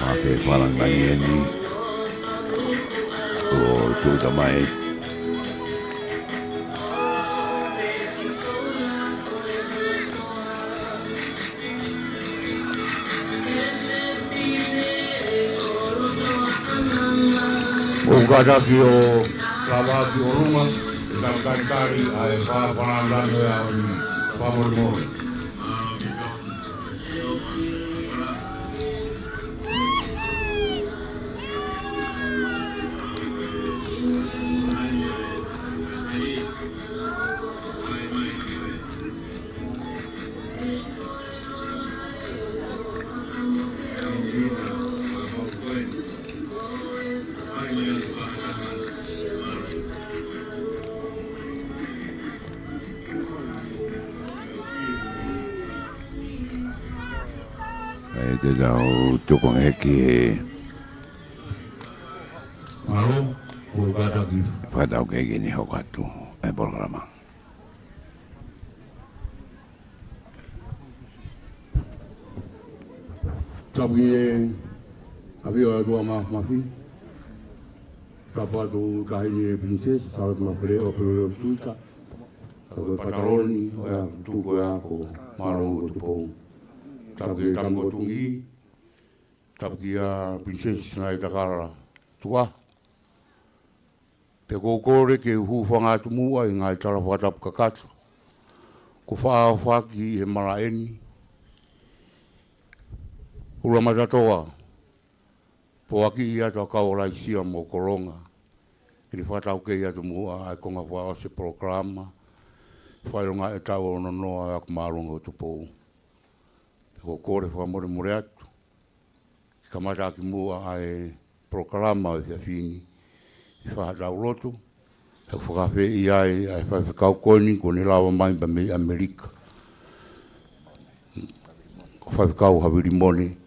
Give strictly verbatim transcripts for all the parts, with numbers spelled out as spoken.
Afe falangangi eni ʻo Tuʻutamai. ʻOku kātaki ʻo lava ki ʻolunga, ʻe talitalitali ʻa e fakafananane ʻa e fakamolemole. ʻE te tau tuku ange ki he Mālō, ʻoku kātaki. Fakatau ke kini hoko atu e polokalama. Tapu ki he ʻAfio ʻa e ʻOtua Māfimafi. Tapu atu ki he Taʻahine Pilinisesi Sālote Mafeleʻo Feleʻuleʻo Tuita. Tapu ki he Pataloni, ʻo e Tuku ʻo e Ako, Mālō ʻo Tupou. Tapu ki he Tamakotungi. Tapu kia Pilinisesi Ngāue Takala Tuʻa. Pea ʻoku ou kole ke u hūfanga atu muʻa ʻi he ngaahi tala fakatapu kakato kuo faʻa ʻohofaki ʻi he malaʻe ni. ʻUluaki matatoa, poaki ʻi atu ʻa Kaualaisia mo Kolonga, ke ne fakataukei atu muʻa ʻa e konga fakaʻosi e polokalama, fakaʻilonga e taʻu ono noa ʻa e Ako Māʻolunga ʻo Tupou. Pea ʻoku ou kole fakamolemole atu, ke kamata ʻaki muʻa ʻa e polokalama ʻo e efiafi ni, ʻi he faʻahi ʻetau lotu, ʻoku fakaafeʻi ai ʻa e faifekau ko eni kuo ne lava mai pē mei ʻAmelika. Ko Faifekau Havili Mone,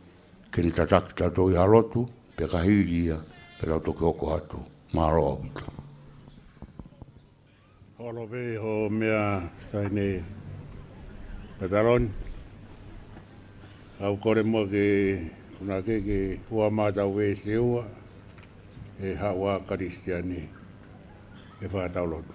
ke ne tataki kitautolu ʻi ha lotu, pea ka hili ia, pea tau toki hoko atu. Mālō ʻaupito. Holo pē hoʻo meʻa Taʻahine Pataloni. ʻOku ou kole muʻa ke, kuna ke, ke ua mā tau e seua, ʻe haʻu ʻa Kalisitiane, ke fakatau lotu.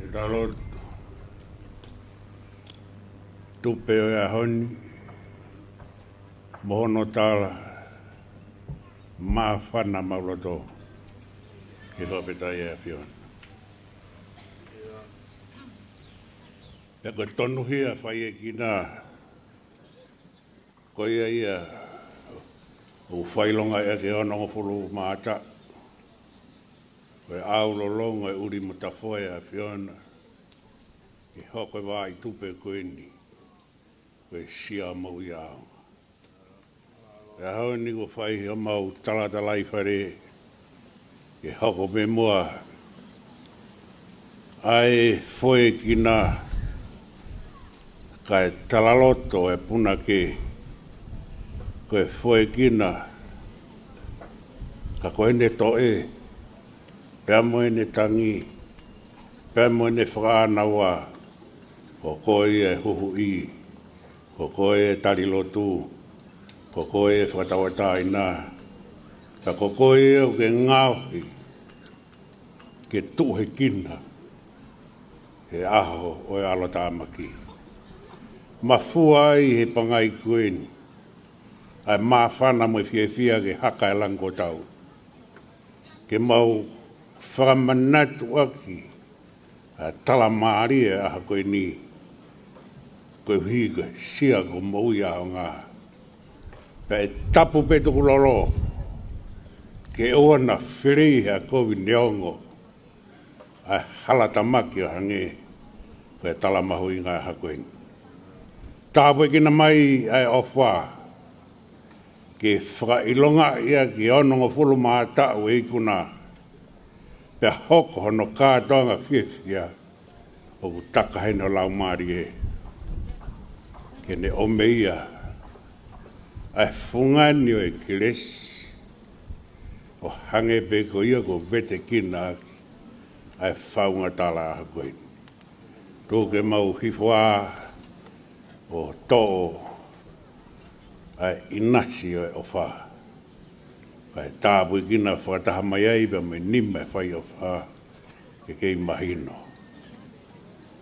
Ke tau lotu. Tupe ʻo e ʻaho ni, mo hono tala, māfana maʻuloto, ke fakafetaʻi ʻa e ʻAfiona. Pea ko e tonuhia faiekina, ko ia ia ʻoku fakaʻilongaʻi ʻaki e onongofulu mā taha, ko e ʻaulolongo e ʻuli mo tafoe ʻa e ʻAfiona, ke hoko e vaʻa tupe ko eni ko e Sia Moʻui ʻAonga. Ko e ʻaho ni kuo fai homau talatalaifale, ke hoko pē muʻa ʻa e foekina, kae talaloto e punake, ko e foekina, ka ko ʻene toʻe, pea mo ʻene tangi, pea mo ʻene fakaʻānaua, ko koe ia e huhuʻi, ko koe e tali lotu, ko koe e fakatauʻatāina, ka ko koe ia ʻoku ke ngaohi ke tuʻuhekina he ʻaho ʻo e ʻalotāmaki. Mafua ai he pangai ko eni, ʻa e māfana mo e fiefia ki he haka ʻo e langi kuo tau. Ke mau fakamanatu ʻaki ʻa e tala mālie ʻo e ʻaho ko eni, koeʻuhi ko e Sia ko Moʻui ʻAonga. Pea ʻe tapu pē tukulolo ke ʻoua naʻa fili ʻe he kovi neongo ʻa e hala tamaki ʻo hangē ko e tala mahuʻinga ʻo e ʻaho ko eni. Tāpuekina mai ʻa e ʻofa ke fakaʻilongaʻi ʻaki e onongofulu mā taʻu ʻo e ikuna, pea hoko hono kātoanga fiefia ʻoku taka heni ʻo e Laumālie, ke ne ʻomi ia ʻa e fungani ʻo e kelesi, ʻo hangē pē ko ia kuo vetekina ʻaki ʻa e faungatala ʻo e ʻaho ko eni. Tuku ke mau hifo ā ʻo toʻo ʻa e ʻinasi ʻo e ʻofa, kae tāpuekina fakataha mai ai pea mo e nima ʻo e fai ʻofa, ke kei mahino.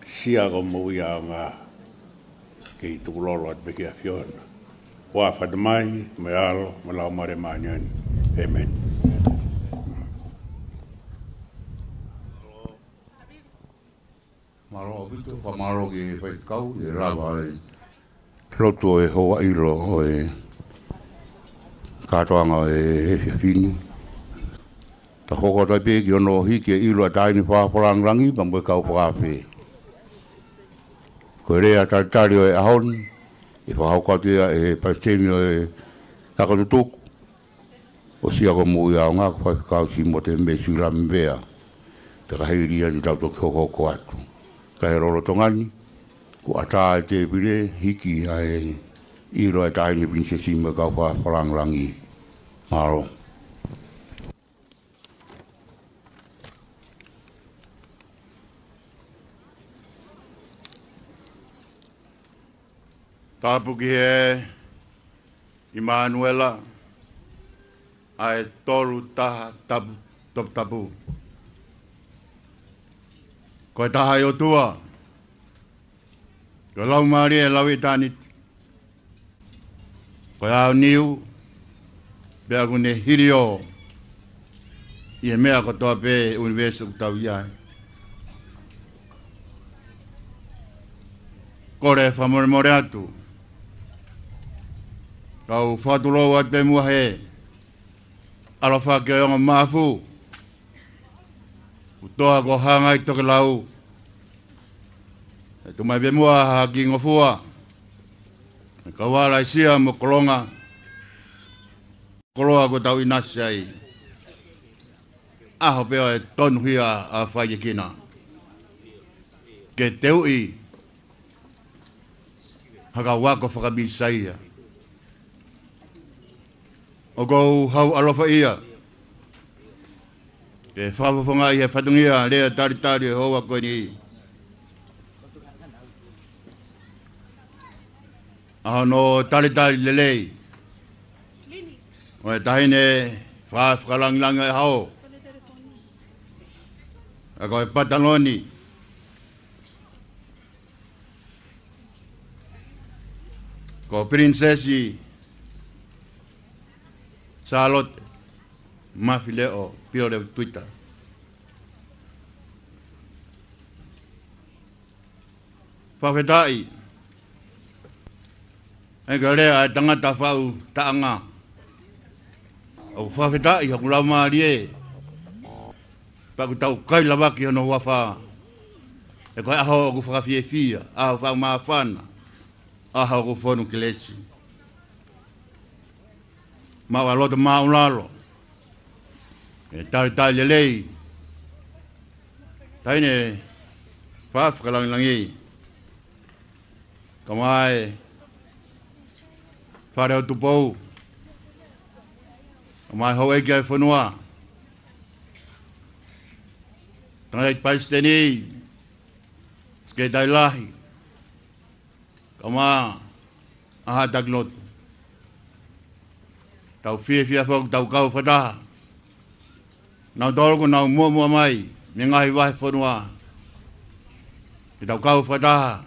Sia ko Moʻui ʻAonga, kei tukulolo atu pē ki he ʻAfiona. Huafa ʻo e Tamai, mo e ʻAlo, mo e Laumālie Māʻoniʻoni. ʻĒmeni. Mālō ʻaupito, fakamālō ki he faifekau, ʻi he lava ʻo e lotu ʻo e houa ʻilo ʻo e kātoanga ʻo e efiafi ni. Tau hoko atu ai pē ki hono hiki e ʻilo ʻa e taʻahine fakalangilangi pea mo e kau fakaafe. Ko e lea talitali ʻo e ʻaho ni, ʻe fakahoko atu ia ʻe he palesiteni ʻo e Ako Tutuku, ʻo Sia ko Moʻui ʻAonga, ko Faifekau Simote Mesi Lamivea. Pea ka hili ia te tau toki hokohoko atu. Ka ʻi he lolotonga ni, kuo ʻatā e tēpile, hiki ʻa e ʻilo ʻa e taʻahine pilinisesi mo e kau fakalangilangi. Mālō. Tapu ki he ʻImanuela, ʻa e tolu taha tapu, toputapu. Ko e taha ʻa e ʻOtua, ko e Laumālie ʻo e Lauʻitāniti. Ko e aoniu, pea ʻoku ne hiliō ʻi he meʻa kotoa pē ʻi he ʻunivēsi ʻoku tau ʻi ai. Kole fakamolemole atu, kau fakatulou atu pē muʻa he ʻaloʻofa ki he ongo mafu, ʻoku toa kuo hanga ʻi tokelau. ʻE tuʻu mai pē muʻa ha kiʻi ngofua, ʻe kau ala ʻi Sia mo Kolonga, koloa kuo tau ʻinasi ai. ʻAho pē ʻo e tonuhia ʻa e faiekina, ke teuʻi ha kau ako fakamīsaia. ʻOku ou hau ʻaloʻofa ia ke fakafofongaʻi he fatongia lea talitali ʻo e houa ko eni, ʻa hono talitali lelei ʻo e taʻahine fa-, fakalangilangi ʻo e ʻaho, ʻa ko e Pataloni, ko Pilinisesi Sālote Mafileʻo Pioleva Tuita. Fakafetaʻi. ʻE ka lea ʻa e tangata faʻu taʻanga, ʻoku fakafetaʻi hoku laumālie, pea ʻoku tau kai lavaki hono huafa. He ko e ʻaho ʻoku fakafiefia, ʻaho fakamāfana, ʻaho ʻoku fonu kelesi. Maʻu ʻa e loto māʻulalo, ʻe talitali lelei, taʻahine fa-, fakalangilangi, kae ʻumaʻā e Fale ʻo Tupou, kae ʻumaʻā e houʻeiki ʻo e fonua, tangataʻeiki palesiteni, sekelitali lahi, kae ʻumaʻā ʻa e taki lotu. Tau fiefia foki ʻetau kau fakataha. Nautolu kuo nau muʻomuʻa mai mei he ngaahi vahefonua ke tau kau fakataha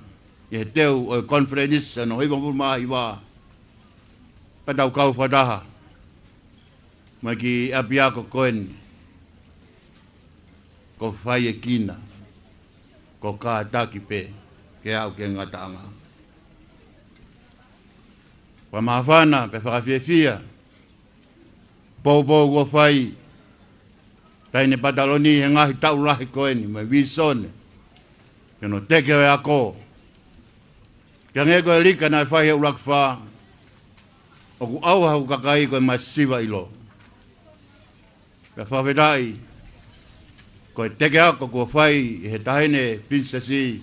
ʻi he teu ʻo e konifelenisi hono hivangofulu mā hiva. Pea tau kau fakataha mo e kiʻi ʻapiako ko eni, ko Faiekina, ko Kātaki pē ke aʻu ki he ngataʻanga. Fakamāfana pea fakafiefia poupou kuo fai Taʻahine Pataloni he ngaahi taʻu lahi ko eni mo e vīsone ki hono teke ʻo e ako. Ke hangē ko e lika naʻe fai he ʻUluaki Fā, ʻoku ʻauha hoku kakai ko e masiva ʻilo. Pea fakafetaʻi ko e teke ako kuo fai ʻe he Taʻahine Pilinisesi,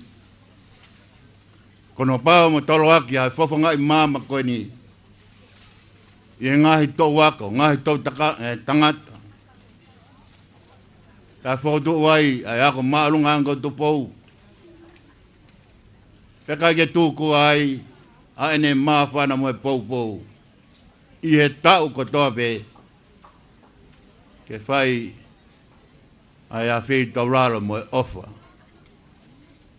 ko hono pau mo toloaki ʻa e fofongaʻi maama ko eni ʻi he ngaahi toʻu ako, ngaahi toʻu taka-, ē, tangata. Pea fokotuʻu ai ʻa e Ako Māʻolunga ʻa e Ongo Tupou. Pea ʻikai ke tuku ai ʻa ʻene māfana mo e poupou ʻi he taʻu kotoa pē ke fai ʻa e afeitaulalo mo e ʻofa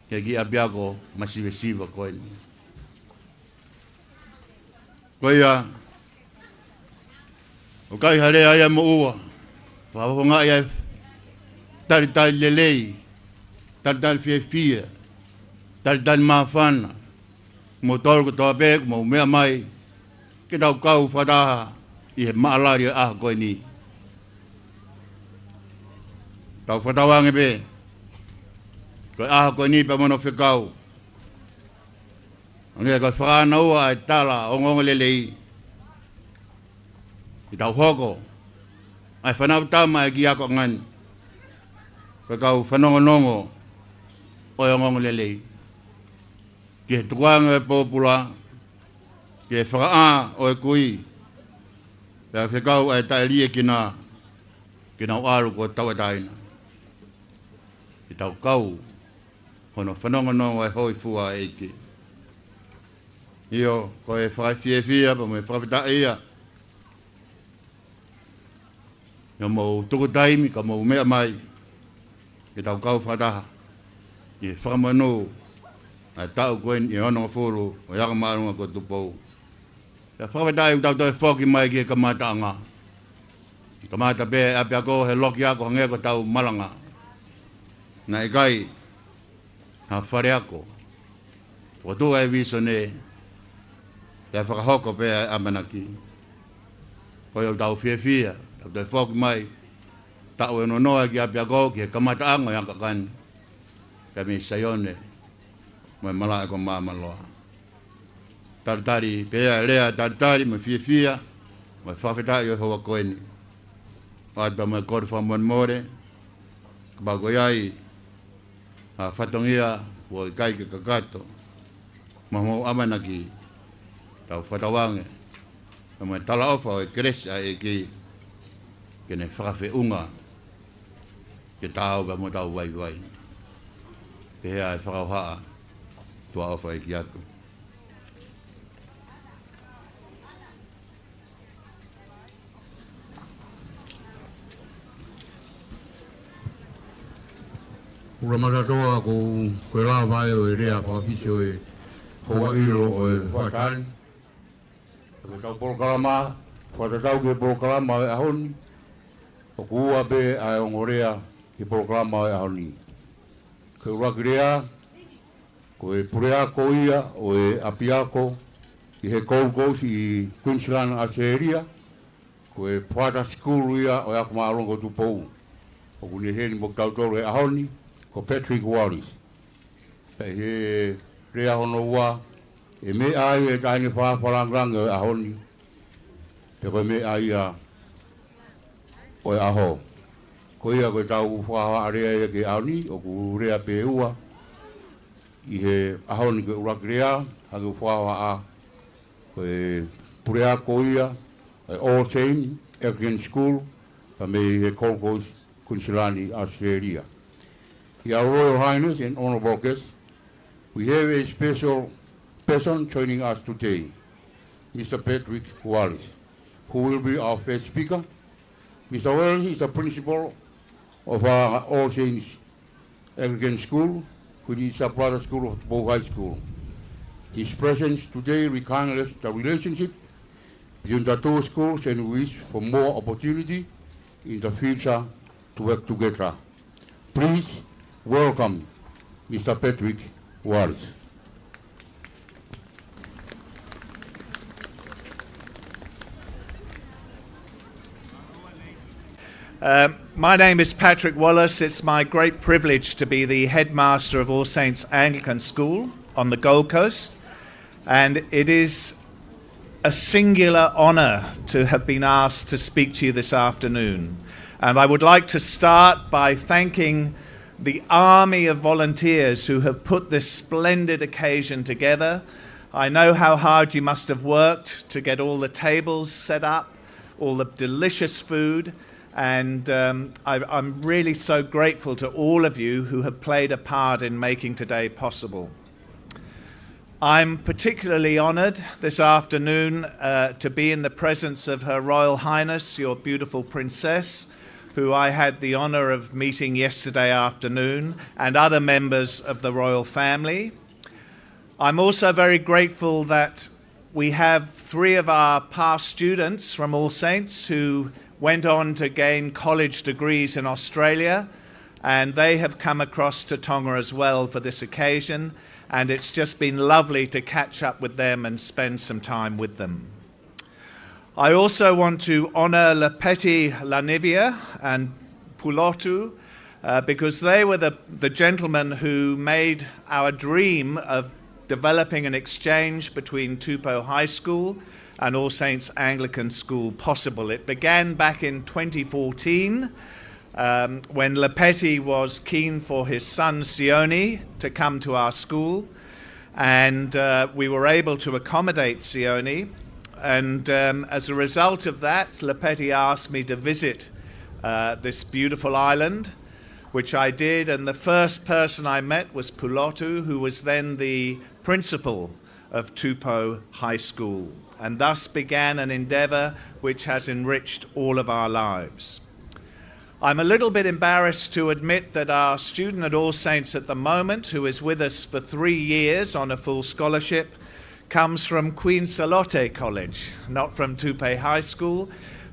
ki he kiʻi ʻapiako masivesiva ko eni. Ko ia, ʻoku ʻikai ha lea ia moʻua, fakafofongaʻi ʻa e talitali lelei, talitali fiefia, talitali māfana, mo tolu kotoa pē kuo mou meʻa mai ke tau kau fakataha ʻi he maʻalali ʻo e ʻaho ko eni. Tau fakatauange pē ko e ʻaho ko eni pea mo hono fekau, hangē ko e fakaʻānaua ʻa e tala ongoongolelei, ke tau hoko ʻa e fānau tama ʻa e kiʻi akoʻanga ni ko e kau fanongonongo ʻo e ongoongolelei ki he tukuange ʻo e pōpula, ki he fakaʻā ʻo e kui, pea fekau ʻa e taʻeliekina ke nau ʻalu kuo tauʻatāina. Ke tau kau hono fanongonongo ʻa e hōifua ʻa e ʻEiki. ʻIo, ko e fakafiefia pea mo e fakafetaʻi ia ʻi hoʻomou tuku taimi ka mou meʻa mai ke tau kau fakataha ʻi he fakamonū ʻa e taʻu ko eni ʻe onongofulu ʻo e Ako Māʻolunga ʻa e Ongo Tupou. Pea fakafetaʻi ʻoku tau toe foki mai ki he kamataʻanga. Kamata pē ʻapiako he loki ako hangē ko ʻetau malanga. Naʻe ʻikai ha faleako. Fokotuʻu ʻa e vīsone, pea fakahoko pē ʻa e ʻamanaki. Ko ia ʻoku tau fiefia, tau toe foki mai, taʻu ʻe ono noa ki ʻapiako ki he kamataʻanga ʻo e akoʻanga ni, pea mei Saione mo e malaʻe ko Māmaloa. Talitali pē ʻa e lea talitali mo e fiefia mo e fakafetaʻi ʻo e houa ko eni. ʻOatu pea mo e kole fakamolemole kapau ko e ʻi ai ha fatongia kuo ʻikai ke kakato mo hoʻomou ʻamanaki. Tau fakatauange pea mo e talaʻofa ʻo e kelesi ʻa e ʻEiki ke ne fakafeʻunga ke tau pea mo tau vaivai. Pehē ʻa e fakahohaʻa, tuʻa ʻofa ʻEiki atu. Ula matatoa ko, ko e lava ʻo e lea fakafisi ʻo e houa ʻilo ʻo e fakatali. Ko ʻetau polokalama, fakatatau ki he polokalama ʻo e ʻaho ni, ʻoku ua pē ʻa e ongo lea ki he polokalama ʻo e ʻaho ni. Ko e ʻuluaki lea, ko e puleako ia ʻo e ʻapiako ʻi he Gold Coast ʻi Queensland, ʻAositelēlia. Ko e Brother School ia ʻo e Ako Māʻolunga ʻa e Ongo Tupou. ʻOku ne ʻi heni mo kitautolu he ʻaho ni, ko Patrick Wallis. Pea ʻi he lea hono ua, ʻe meʻa ai e taʻahine fāfā lāngilangi ʻo e ʻaho ni, pe ko e meʻa ia ʻo e ʻaho. Ko ia ko ʻetau fakahohaʻa lea ia ki he ʻaho ni, ʻoku lea pē ʻe ua ʻi he ʻaho ni. Ko e ʻuluaki lea, hangē ko e fakahohaʻa, ko e puleako ia ʻo e All Saints Anglican School, pea mei he Gold Coast, Queensland, ʻAositelēlia. Your Royal Highness and honourable guests, we have a special person joining us today, Mister Patrick Wallis, who will be our first speaker. Mister Wallis is the principal of, uh, All Saints Anglican School, which is a brother school of Tupou High School. His presence today rekindles the relationship within the two schools and wish for more opportunity in the future to work together. Please welcome Mister Patrick Wallace. Um, my name is Patrick Wallace. It's my great privilege to be the headmaster of All Saints Anglican School on the Gold Coast, and it is a singular honour to have been asked to speak to you this afternoon. And I would like to start by thanking the army of volunteers who have put this splendid occasion together. I know how hard you must have worked to get all the tables set up, all the delicious food, and, um, I, I'm really so grateful to all of you who have played a part in making today possible. I'm particularly honoured this afternoon, uh, to be in the presence of Her Royal Highness, your beautiful princess, who I had the honour of meeting yesterday afternoon, and other members of the royal family. I'm also very grateful that we have three of our past students from All Saints who went on to gain college degrees in Australia, and they have come across to Tonga as well for this occasion, and it's just been lovely to catch up with them and spend some time with them. I also want to honour Lapeti Lanivia and Pulotu, uh, because they were the, the gentlemen who made our dream of developing an exchange between Tupou High School and All Saints Anglican School possible. It began back in twenty fourteen, um, when Lapeti was keen for his son Sione to come to our school, and, uh, we were able to accommodate Sione. And, um, as a result of that, Lapeti asked me to visit, uh, this beautiful island, which I did. And the first person I met was Pulotu, who was then the principal of Tupou High School. And thus began an endeavour which has enriched all of our lives. I'm a little bit embarrassed to admit that our student at All Saints at the moment, who is with us for three years on a full scholarship, comes from Queen Salote College, not from Tupou High School,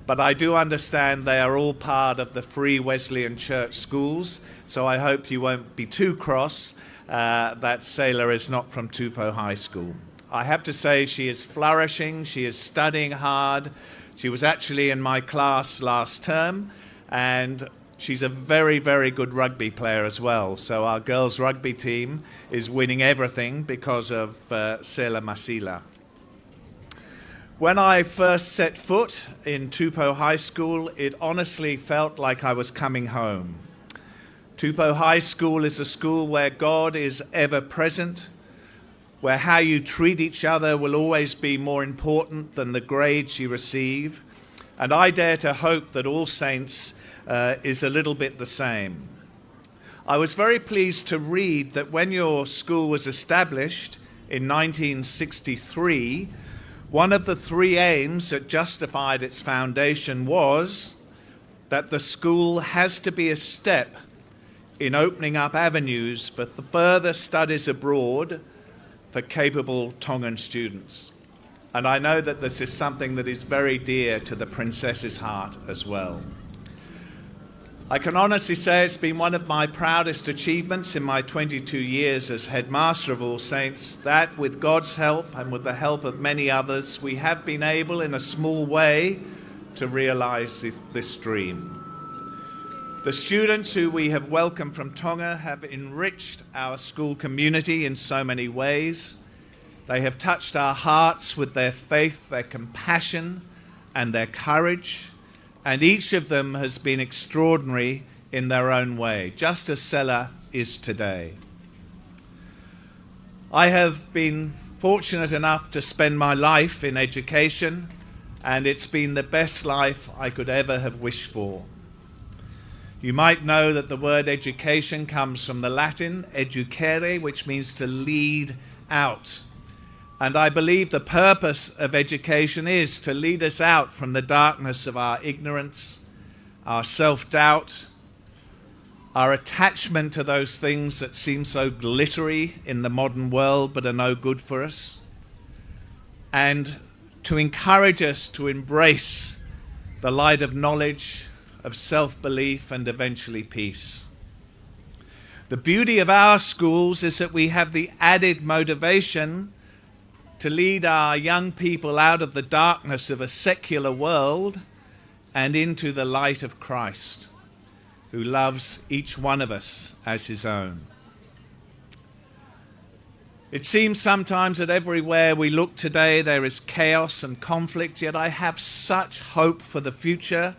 but I do understand they are all part of the Free Wesleyan Church schools, so I hope you won't be too cross, uh, that Selah is not from Tupou High School. I have to say she is flourishing, she is studying hard. She was actually in my class last term, and she's a very, very good rugby player as well. So our girls' rugby team is winning everything because of, uh, Selah Masila. When I first set foot in Tupou High School, it honestly felt like I was coming home. Tupou High School is a school where God is ever present, where how you treat each other will always be more important than the grades you receive. And I dare to hope that All Saints, uh, is a little bit the same. I was very pleased to read that when your school was established in nineteen sixty-three, one of the three aims that justified its foundation was that the school has to be a step in opening up avenues for th-, further studies abroad for capable Tongan students. And I know that this is something that is very dear to the Princess's heart as well. I can honestly say it's been one of my proudest achievements in my twenty-two years as headmaster of All Saints that, with God's help and with the help of many others, we have been able, in a small way, to realise thi-, this dream. The students who we have welcomed from Tonga have enriched our school community in so many ways. They have touched our hearts with their faith, their compassion, and their courage, and each of them has been extraordinary in their own way, just as Selah is today. I have been fortunate enough to spend my life in education, and it's been the best life I could ever have wished for. You might know that the word education comes from the Latin educere, which means to lead out. And I believe the purpose of education is to lead us out from the darkness of our ignorance, our self-doubt, our attachment to those things that seem so glittery in the modern world but are no good for us, and to encourage us to embrace the light of knowledge, of self-belief, and eventually peace. The beauty of our schools is that we have the added motivation to lead our young people out of the darkness of a secular world and into the light of Christ, who loves each one of us as his own. It seems sometimes that everywhere we look today there is chaos and conflict, yet I have such hope for the future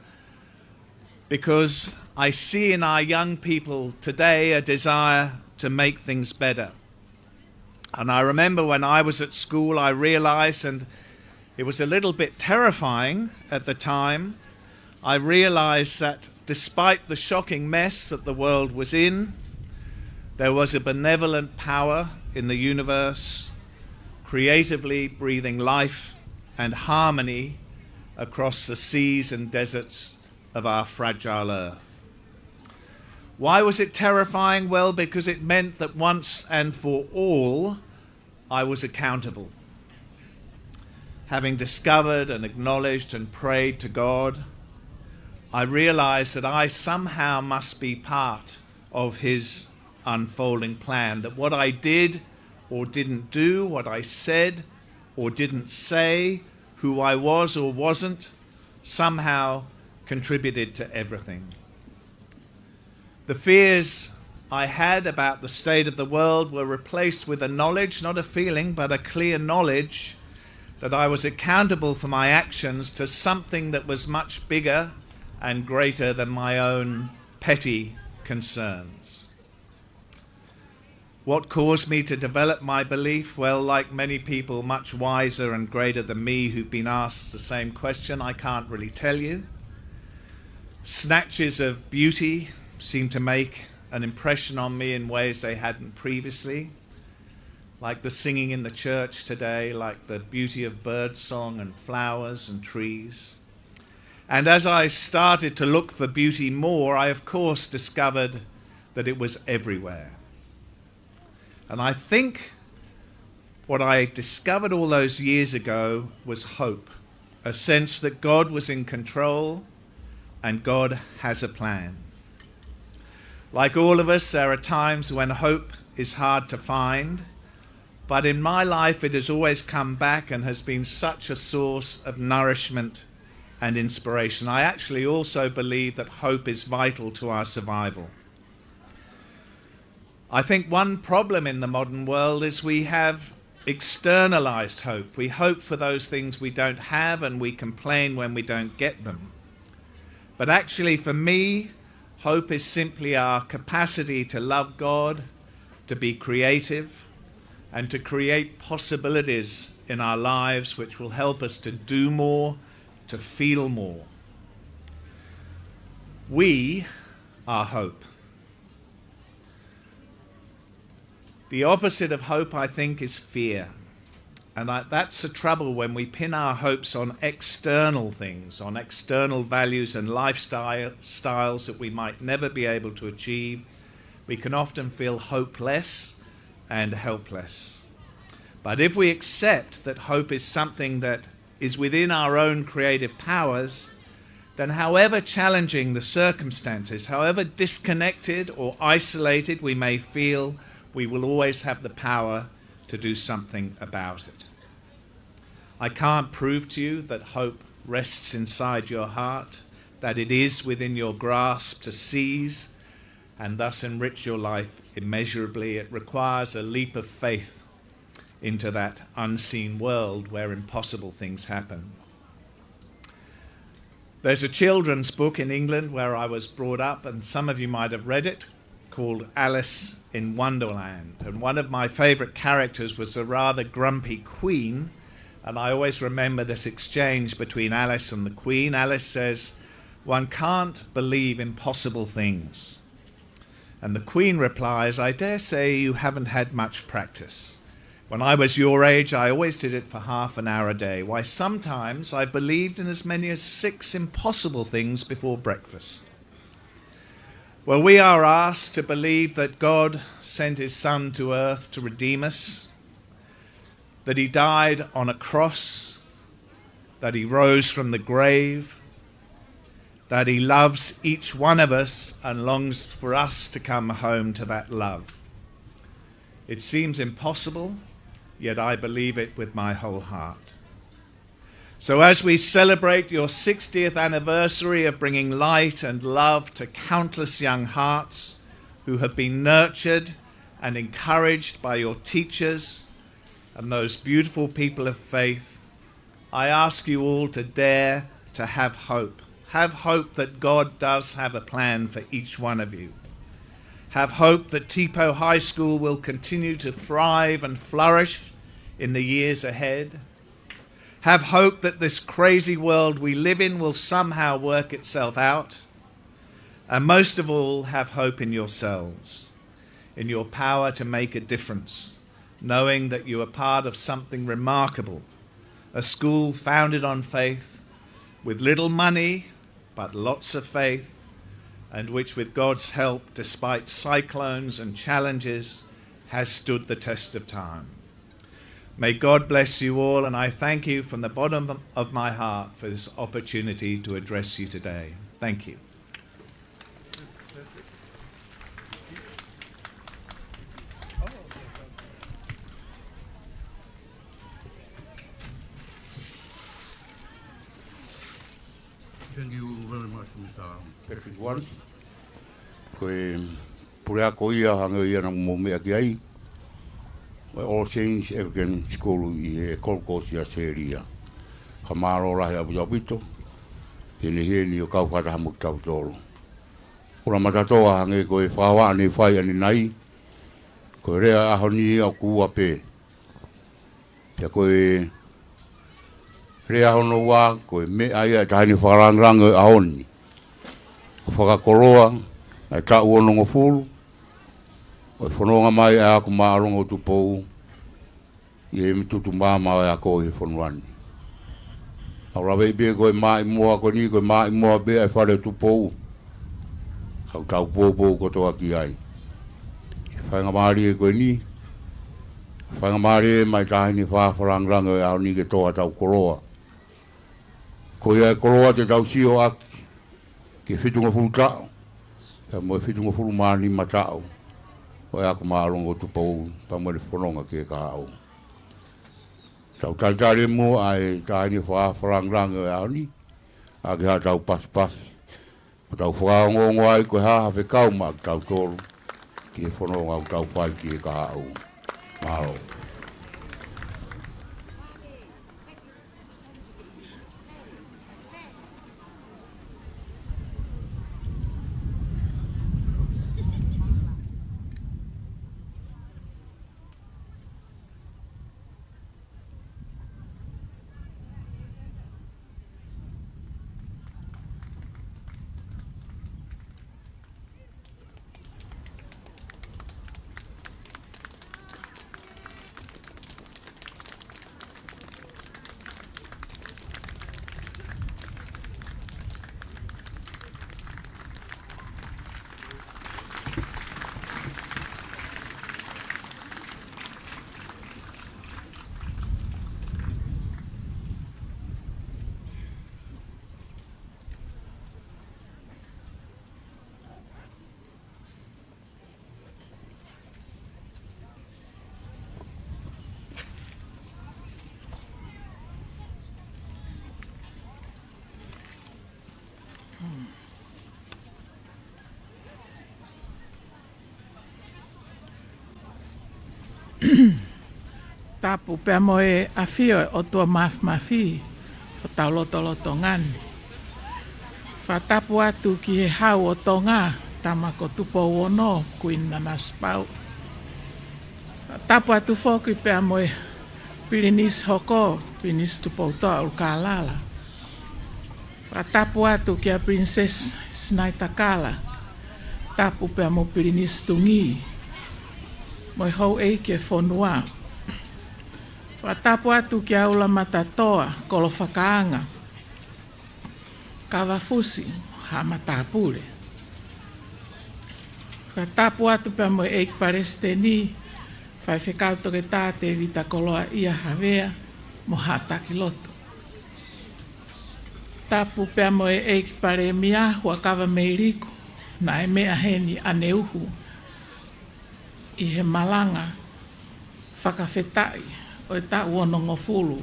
because I see in our young people today a desire to make things better. And I remember when I was at school, I realized, and it was a little bit terrifying at the time, I realized that despite the shocking mess that the world was in, there was a benevolent power in the universe, creatively breathing life and harmony across the seas and deserts of our fragile earth. Why was it terrifying? Well, because it meant that once and for all, I was accountable. Having discovered and acknowledged and prayed to God, I realized that I somehow must be part of his unfolding plan, that what I did or didn't do, what I said or didn't say, who I was or wasn't, somehow contributed to everything. The fears I had about the state of the world were replaced with a knowledge, not a feeling, but a clear knowledge that I was accountable for my actions to something that was much bigger and greater than my own petty concerns. What caused me to develop my belief? Well, like many people much wiser and greater than me who've been asked the same question, I can't really tell you. Snatches of beauty seem to make an impression on me in ways they hadn't previously, like the singing in the church today, like the beauty of birdsong and flowers and trees. And as I started to look for beauty more, I of course discovered that it was everywhere. And I think what I discovered all those years ago was hope, a sense that God was in control and God has a plan. Like all of us, there are times when hope is hard to find, but in my life it has always come back and has been such a source of nourishment and inspiration. I actually also believe that hope is vital to our survival. I think one problem in the modern world is we have externalized hope. We hope for those things we don't have and we complain when we don't get them. But actually, for me, hope is simply our capacity to love God, to be creative, and to create possibilities in our lives which will help us to do more, to feel more. We are hope. The opposite of hope, I think, is fear. And I, that's the trouble when we pin our hopes on external things, on external values and lifestyle styles that we might never be able to achieve. We can often feel hopeless and helpless. But if we accept that hope is something that is within our own creative powers, then however challenging the circumstances, however disconnected or isolated we may feel, we will always have the power to do something about it. I can't prove to you that hope rests inside your heart, that it is within your grasp to seize and thus enrich your life immeasurably. It requires a leap of faith into that unseen world where impossible things happen. There's a children's book in England where I was brought up, and some of you might have read it, called Alice in Wonderland. And one of my favorite characters was the rather grumpy queen, and I always remember this exchange between Alice and the queen. Alice says, "One can't believe impossible things." And the queen replies, "I dare say you haven't had much practice. When I was your age, I always did it for half an hour a day. Why, sometimes I believed in as many as six impossible things before breakfast." Well, we are asked to believe that God sent his Son to earth to redeem us, that he died on a cross, that he rose from the grave, that he loves each one of us and longs for us to come home to that love. It seems impossible, yet I believe it with my whole heart. So as we celebrate your sixtieth anniversary of bringing light and love to countless young hearts who have been nurtured and encouraged by your teachers and those beautiful people of faith, I ask you all to dare to have hope. Have hope that God does have a plan for each one of you. Have hope that Tipow High School will continue to thrive and flourish in the years ahead. Have hope that this crazy world we live in will somehow work itself out. And most of all, have hope in yourselves, in your power to make a difference, knowing that you are part of something remarkable, a school founded on faith, with little money, but lots of faith, and which, with God's help, despite cyclones and challenges, has stood the test of time. May God bless you all, and I thank you from the bottom of my heart for this opportunity to address you today. Thank you. Thank you very much, Mister Patrick Wallace. Ko e puleako ia hangē ia naʻa mou meʻa ki ai, ʻo e All Saints Anglican School ʻi he Gold Coast ʻi ʻAositelēlia. Ka mālō lahi ʻaupito ʻaupito, heni heni ʻo kau fakataha mo kitautolu. ʻUla matatoa hangē ko e fakahohaʻa ne fai ʻanenai, ko e lea ʻaho ni ʻoku ua pē. Pea ko e lea hono ua, ko e meʻa ia ʻa e taʻahine fakalāngilangi ʻo e ʻaho ni. ʻO fakakoloa ʻa e taʻu onongofulu ʻo e fononga mai ʻa e ako māʻolunga ʻo Tupou ʻi he tutu maama ʻo e ako ʻi he fonua ni. ʻOku ou laveʻi pē ko e maʻimoa ko eni, ko e maʻimoa pē ʻa e fale ʻo Tupou. Ka ʻoku tau poupou kotoa ki ai. Faingamālie ko eni, faingamālie mai taʻahine fakalāngilangi ʻo e ʻaho ni ke tō haʻatau koloa. Ko ia e koloa te tau sio ʻaki ki he fitungofulu taʻu, pea mo e fitungofulu mā nima taʻu ʻo e ako māʻolunga ʻo Tupou, pea mo e fononga ki he kahaʻu. Tau talitali muʻa ʻa e taʻahine fakalāngilangi ʻo e ʻaho ni, ʻaki haʻatau pasipasi, ʻo tau fakaongoongo ai ko e hā ha fekau maʻa kitautolu ki he fononga ʻoku tau fai ki he kahaʻu. Mālō. Tapu pea mo e ʻafio ʻo e ʻOtua Māfimafi ʻo tau lotolotonga ni. Fakatapu atu ki he Hau ʻo Tonga, tama ko Tupou Ono, Kuini Nanasipauʻu. Fakatapu atu foki pea mo e Pilinisi hoko, Pilinisi Tupoutoʻa ʻUlukalala. Fakatapu atu kia Princess Sinaitakala, tapu pea mo Pilinisi Tungī, mo e houʻeiki e fonua. Fakatapu atu kia ʻUla Matatoa, Kolo Fakaanga, Kavafusi, haʻa matāpule. Fakatapu atu pea mo e ʻEiki Palesiteni, Faifekau Toketā Tēvita Koloaʻia Havea, mo haʻa taki lotu. Tapu pea mo e ʻEiki Palēmia, Huʻakavameiliku, naʻe meʻa heni ʻaneuhu ʻi he malanga fakafetaʻi ʻo e taʻu onongofulu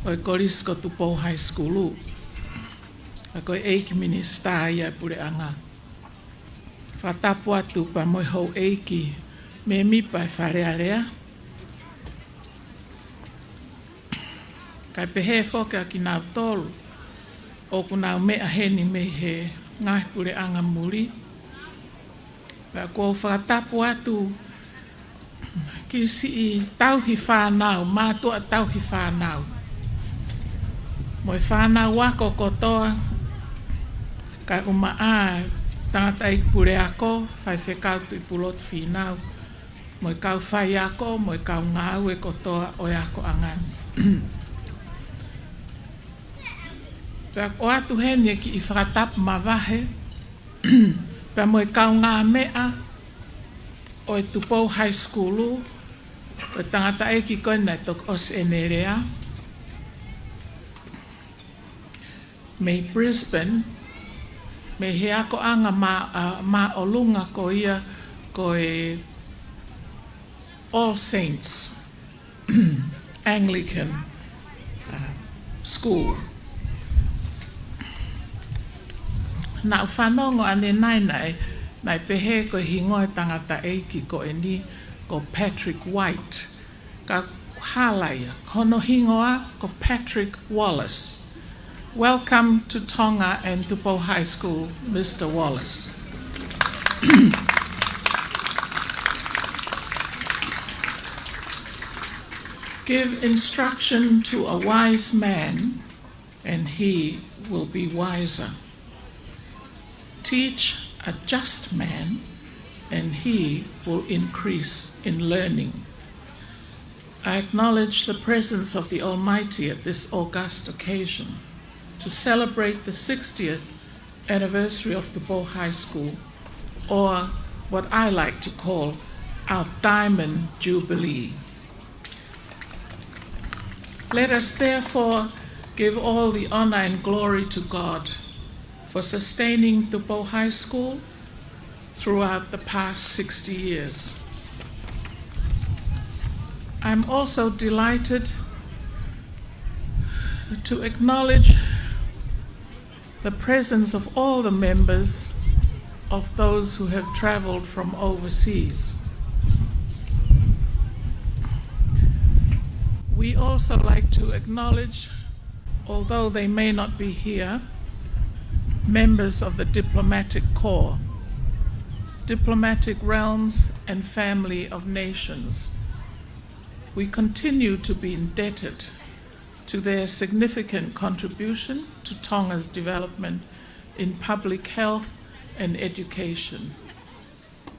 ʻo e Kolisi ko Tupou High School. ʻA ko e ʻEiki Minisitā ia e Puleʻanga. Fakatapu atu pea mo e houʻeiki mēmipa e Fale Alea. Kae pehē foki ʻa kinautolu ʻoku nau meʻa heni mei he ngaahi puleʻanga muli. Pea ʻoku ou fakatapu atu ki siʻi tauhi fānau, mātuʻa tauhi fānau, mo e fānau ako kotoa, kae ʻumaʻā e tangataʻeiki puleako, faifekau, tuʻi pulotu, fīnau, mo e kau faiako, mo e kau ngāue kotoa ʻo e akoʻanga ni. Pea ʻoatu heni e kiʻi fakatapu mavahe pea mo e kaungāmeʻa ʻo e Tupou High School, ʻo e tangataʻeiki ko ena naʻe toki ʻosi ʻene lea, mei Brisbane, mei he akoʻanga mā-, ʻa, māʻolunga ko ia ko e All Saints Anglican, uh, School. Naʻa ku fanongo ʻanenai naʻe, naʻe pehē ko e hingoa e tangataʻeiki ko eni ko Patrick White. Ka hala ia, ko hono hingoa ko Patrick Wallace. Welcome to Tonga and Tupou High School, Mister Wallace. Give instruction to a wise man, and he will be wiser. Teach a just man, and he will increase in learning. I acknowledge the presence of the Almighty at this august occasion to celebrate the sixtieth anniversary of Tupou High School, or what I like to call our Diamond Jubilee. Let us therefore give all the honor and glory to God for sustaining Tupou High School throughout the past sixty years. I'm also delighted to acknowledge the presence of all the members of those who have traveled from overseas. We also like to acknowledge, although they may not be here, members of the diplomatic corps, diplomatic realms, and family of nations. We continue to be indebted to their significant contribution to Tonga's development in public health and education.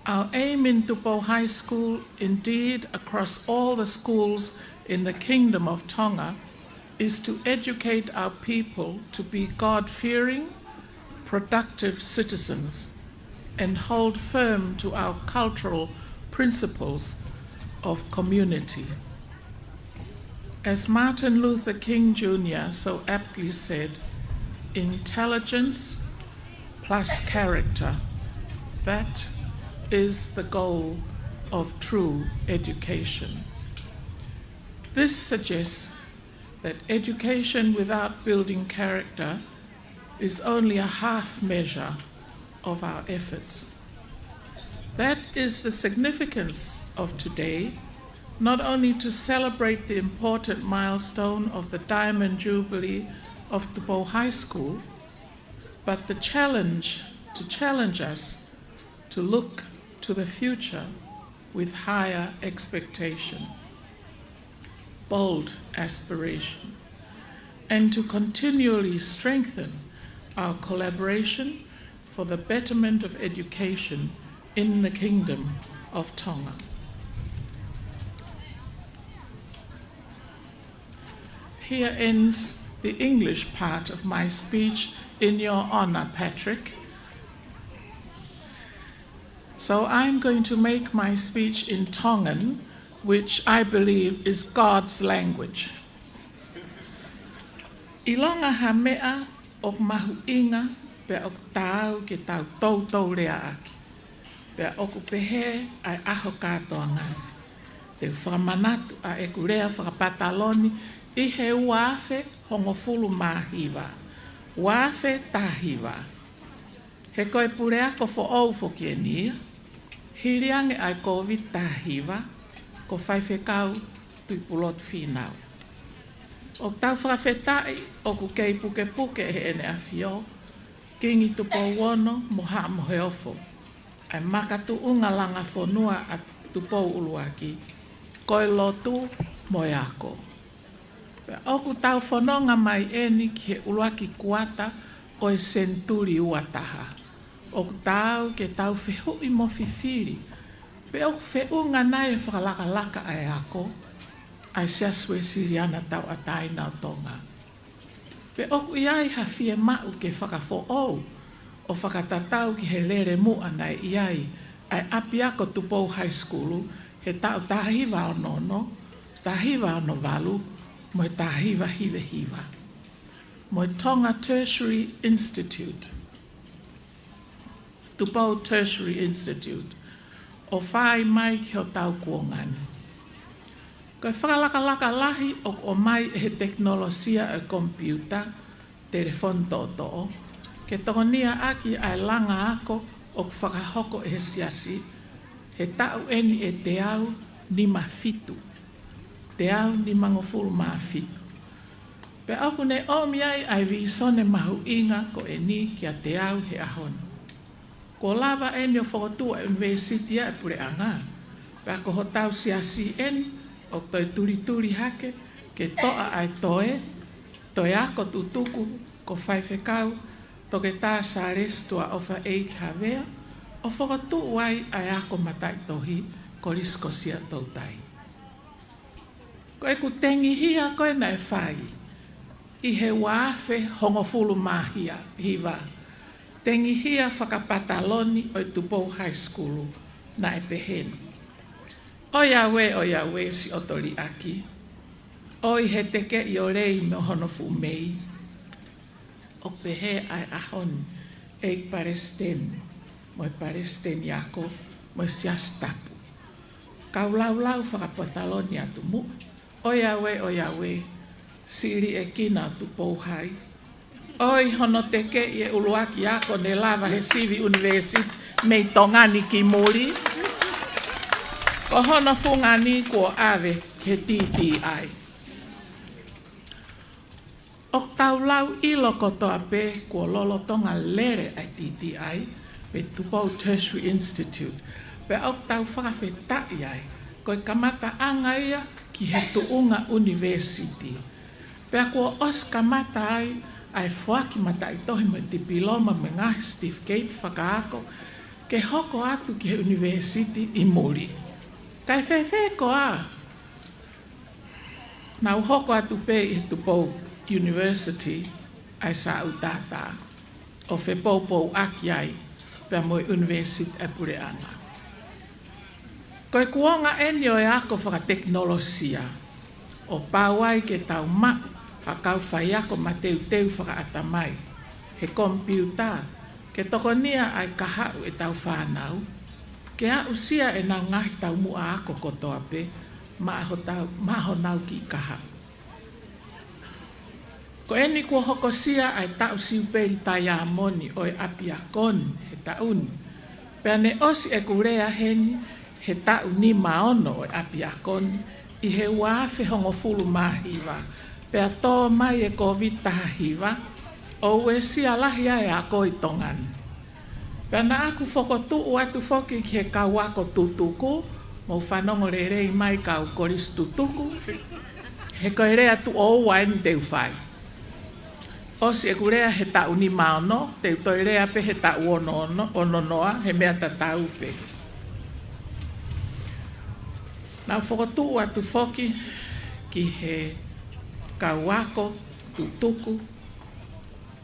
Our aim in Tupou High School, indeed across all the schools in the Kingdom of Tonga, is to educate our people to be God-fearing, productive citizens and hold firm to our cultural principles of community. As Martin Luther King Junior so aptly said, "Intelligence plus character, that is the goal of true education." This suggests that education without building character is only a half measure of our efforts. That is the significance of today, not only to celebrate the important milestone of the Diamond Jubilee of Tupou High School, but the challenge, to challenge us to look to the future with higher expectation, bold aspiration, and to continually strengthen our collaboration for the betterment of education in the Kingdom of Tonga. Here ends the English part of my speech in your honor, Patrick. So I'm going to make my speech in Tongan, which I believe is God's language. ʻIlonga ha meʻa ʻOku mahuʻinga pea ʻoku taau ke tau toutou leaʻaki. Pea ʻoku pehē ʻa e ʻaho kātoanga ni. Te u fakamanatu ʻa ʻeku lea fakapataloni ʻi he ua afe hongofulu mā hiva, ua afe taha hiva. He ko e puleako foʻou foki eni ia, hili ange ʻa e Kōviti taha hiva, ko Faifekau Tuʻipulotu Fīnau. ʻOku tau fakafetaʻi ʻoku kei pukepuke ʻe Heʻene ʻAfio, Kingi Tupou Ono mo Haʻa Moheofo, ʻa e makatuʻunga langa fonua ʻa Tupou ʻUluaki, ko e lotu mo e ako. Pea ʻoku tau fononga mai eni ki he ʻuluaki kuata ʻo e senituli ua taha. ʻOku taau ke tau fehuʻi mo fifili pe ʻoku feʻunga nai e fakalakalaka ʻa e ako ʻa e Siasi Uēsiliana Tauʻatāina ʻo Tonga. Pe ʻoku ʻi ai ha fiemaʻu ke fakafoʻou ʻo fakatatau ki he lele muʻa naʻe ʻi ai ʻa e ʻapiako Tupou High School he taʻu taha hiva ono ono, taha hiva ono valu, mo e taha hiva hiva hiva. Mo e Tonga Tertiary Institute, Tupou Tertiary Institute, ʻo fai mai ki hotau kuonga ni. Ko e fakalakalaka lahi ʻoku ʻomai ʻe he tekinolosia ʻo e komipiuta, telefoni toʻotoʻo, ke tokonia ʻaki ʻa e langa ako ʻoku fakahoko ʻe he Siasi he taʻu eni ʻe teau nima fitu, teau nimangofulu mā fitu. Pea ʻoku ne ʻomi ai ʻa e vīsone mahuʻinga ko eni kiate au he ʻaho ni. Kuo lava eni ʻo fokotuʻu ʻa e ʻunivēsiti ʻa e puleʻanga. Pea ko hotau siasi eni ʻoku toe tulituli hake ke toʻa ʻa e toe, toe ako tutuku ko Faifekau Toketā Sālesi Tuʻaʻofa ʻEiki Havea, ʻo fokotuʻu ai ʻa e ako mataʻitohi Kolisi ko Siaʻatoutai. Ko ʻeku tengihia ko ē naʻe fai ʻi he ua afe hongofulu mā hiva, tengihia fakapataloni ʻo e Tupou High School, naʻe pehē ni: ʻOiauē, ʻoiauē, siʻoto liʻaki, ʻoi he tekeʻi ʻo lei mo hono fuʻu mei. ʻOku pehē ʻa e ʻaho ni, ʻEiki Palesiteni, mo e Palesiteni Ako, mo e Siasi Tapu. Kau laulau fakapataloni atu muʻa: ʻOiauē, ʻoiauē, siʻi liʻekina ʻo Tupou Hai, ʻoi hono tekeʻi e ʻuluaki ako ne lava he sivi ʻunivēsiti mei Tonga ni ki muli. Ko hono fungani kuo ʻave ki he T T I. ʻOku tau lau ʻilo kotoa pē kuo lolotonga lele ʻa e T T I, pe Tupou Tertiary Institute, pea ʻoku tau fakafetaʻi ai, ko e kamataʻanga ia ki he tuʻunga ʻunivēsiti. Pea kuo ʻosi kamata ai ʻa e foaki mataʻitohi mo e tipiloma mo e ngaahi certificate fakaako ke hoko atu ki he ʻunivēsiti ʻi muli. Kae fēfē koā? Nau hoko atu pē ʻi he Tupou University ʻa e sāʻu tātā, ʻo fepoupouaki ai pea mo e ʻunivēsiti ʻa e puleʻanga. Ko e kuonga eni ʻo e ako fakatekinolosia, ʻo pau ai ke tau maʻu ha kau faiako mateuteu fakaʻatamai he komipiuta ke tokonia ʻa e kahaʻu ʻetau fānau, ke aʻusia ʻenau ngaahi taumuʻa ako kotoa pē maʻa hotau, maʻa honau kiʻi kahaʻu. Ko eni kuo hokosia ʻa e taʻu siupeli taiamoni ʻo e ʻapiako ni he taʻu ni. Pea ne ʻosi ʻeku lea heni he taʻu nima ono ʻo e ʻapiako ni ʻi he ua afe hongofulu mā hiva, pea tō mai e Kōviti taha hiva, ʻo uesia lahi ai e ako ʻi Tonga ni. Pea naʻa ku fokotuʻu atu foki ki he kau ako tutuku, mou fanongo lelei mai kau kolisi tutuku, he ko e lea tuʻo ua eni te u fai. ʻOsi ʻeku lea he taʻu nima ono, te u toe lea pē he taʻu ono ono, ono noa, he meʻa tatau pē. Naʻa ku fokotuʻu atu foki ki he kau ako tutuku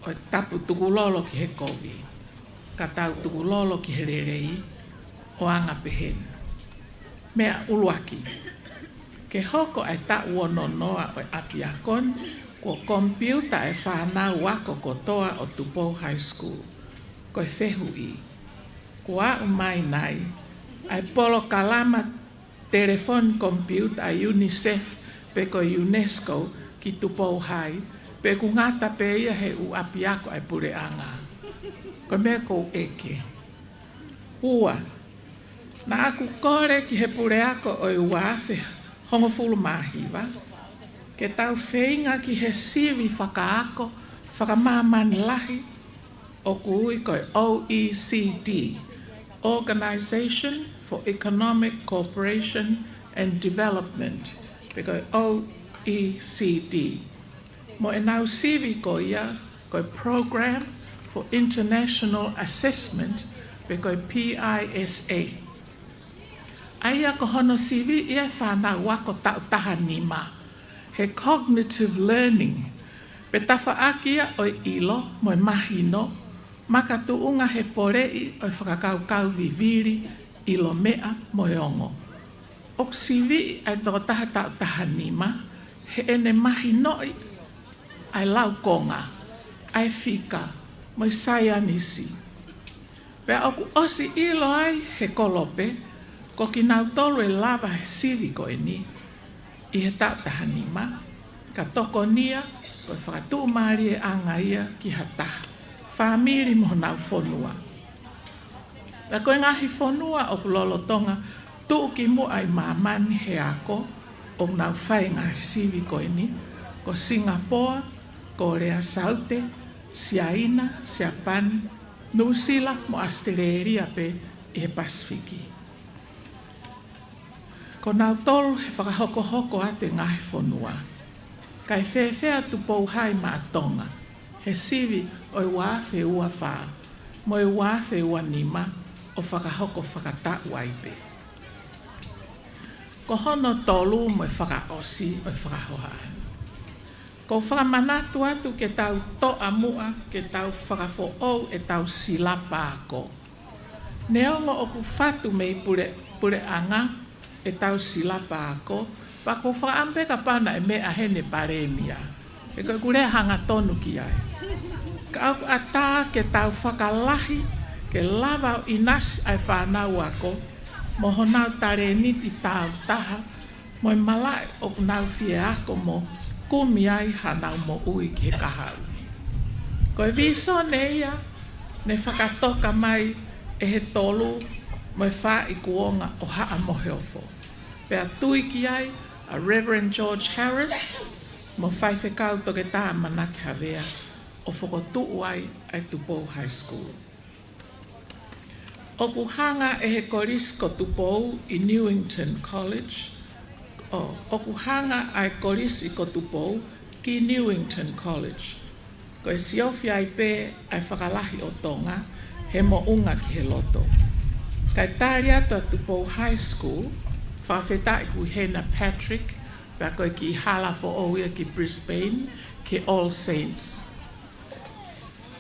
ʻo e tapu tukulolo ki he kovi, ka tau tukulolo ki he lelei, ʻo anga pehē ni. Meʻa ʻuluaki, ke hoko ʻa e taʻu ono noa ʻo e ʻapiako ni Kuo komipiuta e fānau ako kotoa ʻo Tupou High School. Ko e fehuʻi, kuo aʻu mai nai ʻa e polokalama telefoni komipiuta ʻa e UNICEF pe ko e UNESCO ki Tupou High, pe ʻoku ngata pē ia he ʻū ʻapiako ʻa e puleʻanga? Ko e meʻa ʻoku ou ʻeke. Ua, naʻa ku kole ki he puleako ʻo e ua afe hongofulu mā hiva ke tau feinga ki he sivi fakaako fakamāmani lahi ʻoku ui ko e OECD, Organization for Economic Cooperation and Development, pe ko e OECD. Mo ʻenau sivi ko ia ko e Program for International Assessment, pe ko e PISA. ʻA ia ko hono siviʻi e fānau ako taʻu taha nima he cognitive learning, pe tafaʻaki ia ʻo e ʻilo mo e mahino, makatuʻunga he poleʻi ʻo e fakakaukau vivili, ʻilo meʻa mo e ongo. ʻOku siviʻi ʻa e tokotaha taʻu taha nima heʻene mahinoʻi ʻa e laukonga, ʻa e fika, mo e saienisi. Pea ʻoku ʻosi ʻilo ai he kolope ko kinautolu ʻe lava he sivi ko eni ʻi he taʻu taha nima, ka tokonia ko e fakatuʻumālieʻanga ia ki ha taha, fāmili mo honau fonua. Pea ko e ngaahi fonua ʻoku lolotonga tuʻu ki muʻa ʻi māmani he ako ʻoku nau fai e ngaahi sivi ko eni, ko Singapoa, Kōlea Saute, Siaina, Siapani, Nuʻusila mo ʻAositelēlia pē ʻi he Pasifiki. Ko nautolu he fakahokohoko atu e ngaahi fonua. Kae fēfē ʻa Tupou High maʻa Tonga he sivi ʻo e ua afe ua fā mo e ua afe ua nima ʻo fakahoko fakataʻu ai pē? Ko hono tolu mo e fakaʻosi ʻo e fakahohaʻa ni, ʻoku ou fakamanatu atu ke tau toʻa muʻa ke tau fakafoʻou ʻetau silapa ako. Neongo ʻoku fatu mei pule, puleʻanga ʻetau silapa ako, pea ʻoku ou fakaʻamu pē kapau naʻe meʻa heni e palēmia, he ko ʻeku lea hangatonu ki ai. Ka ʻoku ʻatā ke tau fakalahi ke lava ʻo ʻinasi ʻa e fānau ako mo honau talēniti tāutaha mo e malaʻe ʻoku nau fie ako mo kumi ai hanau moʻui ki he kahaʻu. Ko e vīsone ia ne fakatoka mai ʻe he tolu mo e fā ikuʻanga ʻo Haʻa Moheofo, pea tui ki ai ʻa Reverend George Harris mo Faifekau Toketā ʻAmanaki Havea, ʻo fokotuʻu ai ʻa e Tupou High School. ʻOku hanga ʻe he Kolisi ko Tupou ʻi Newington College, ʻo, ʻoku hanga ʻa e Kolisi ko Tupou ki Newington College, ko e siofi ai pē ʻa e fakalahi ʻo Tonga he moʻunga ki he loto. Kae tali atu ʻa Tupou High School, fakafetaʻi kuo ʻi hena Patrick, pea ko e kiʻi hala foʻou ia ki Brisbane, ki All Saints.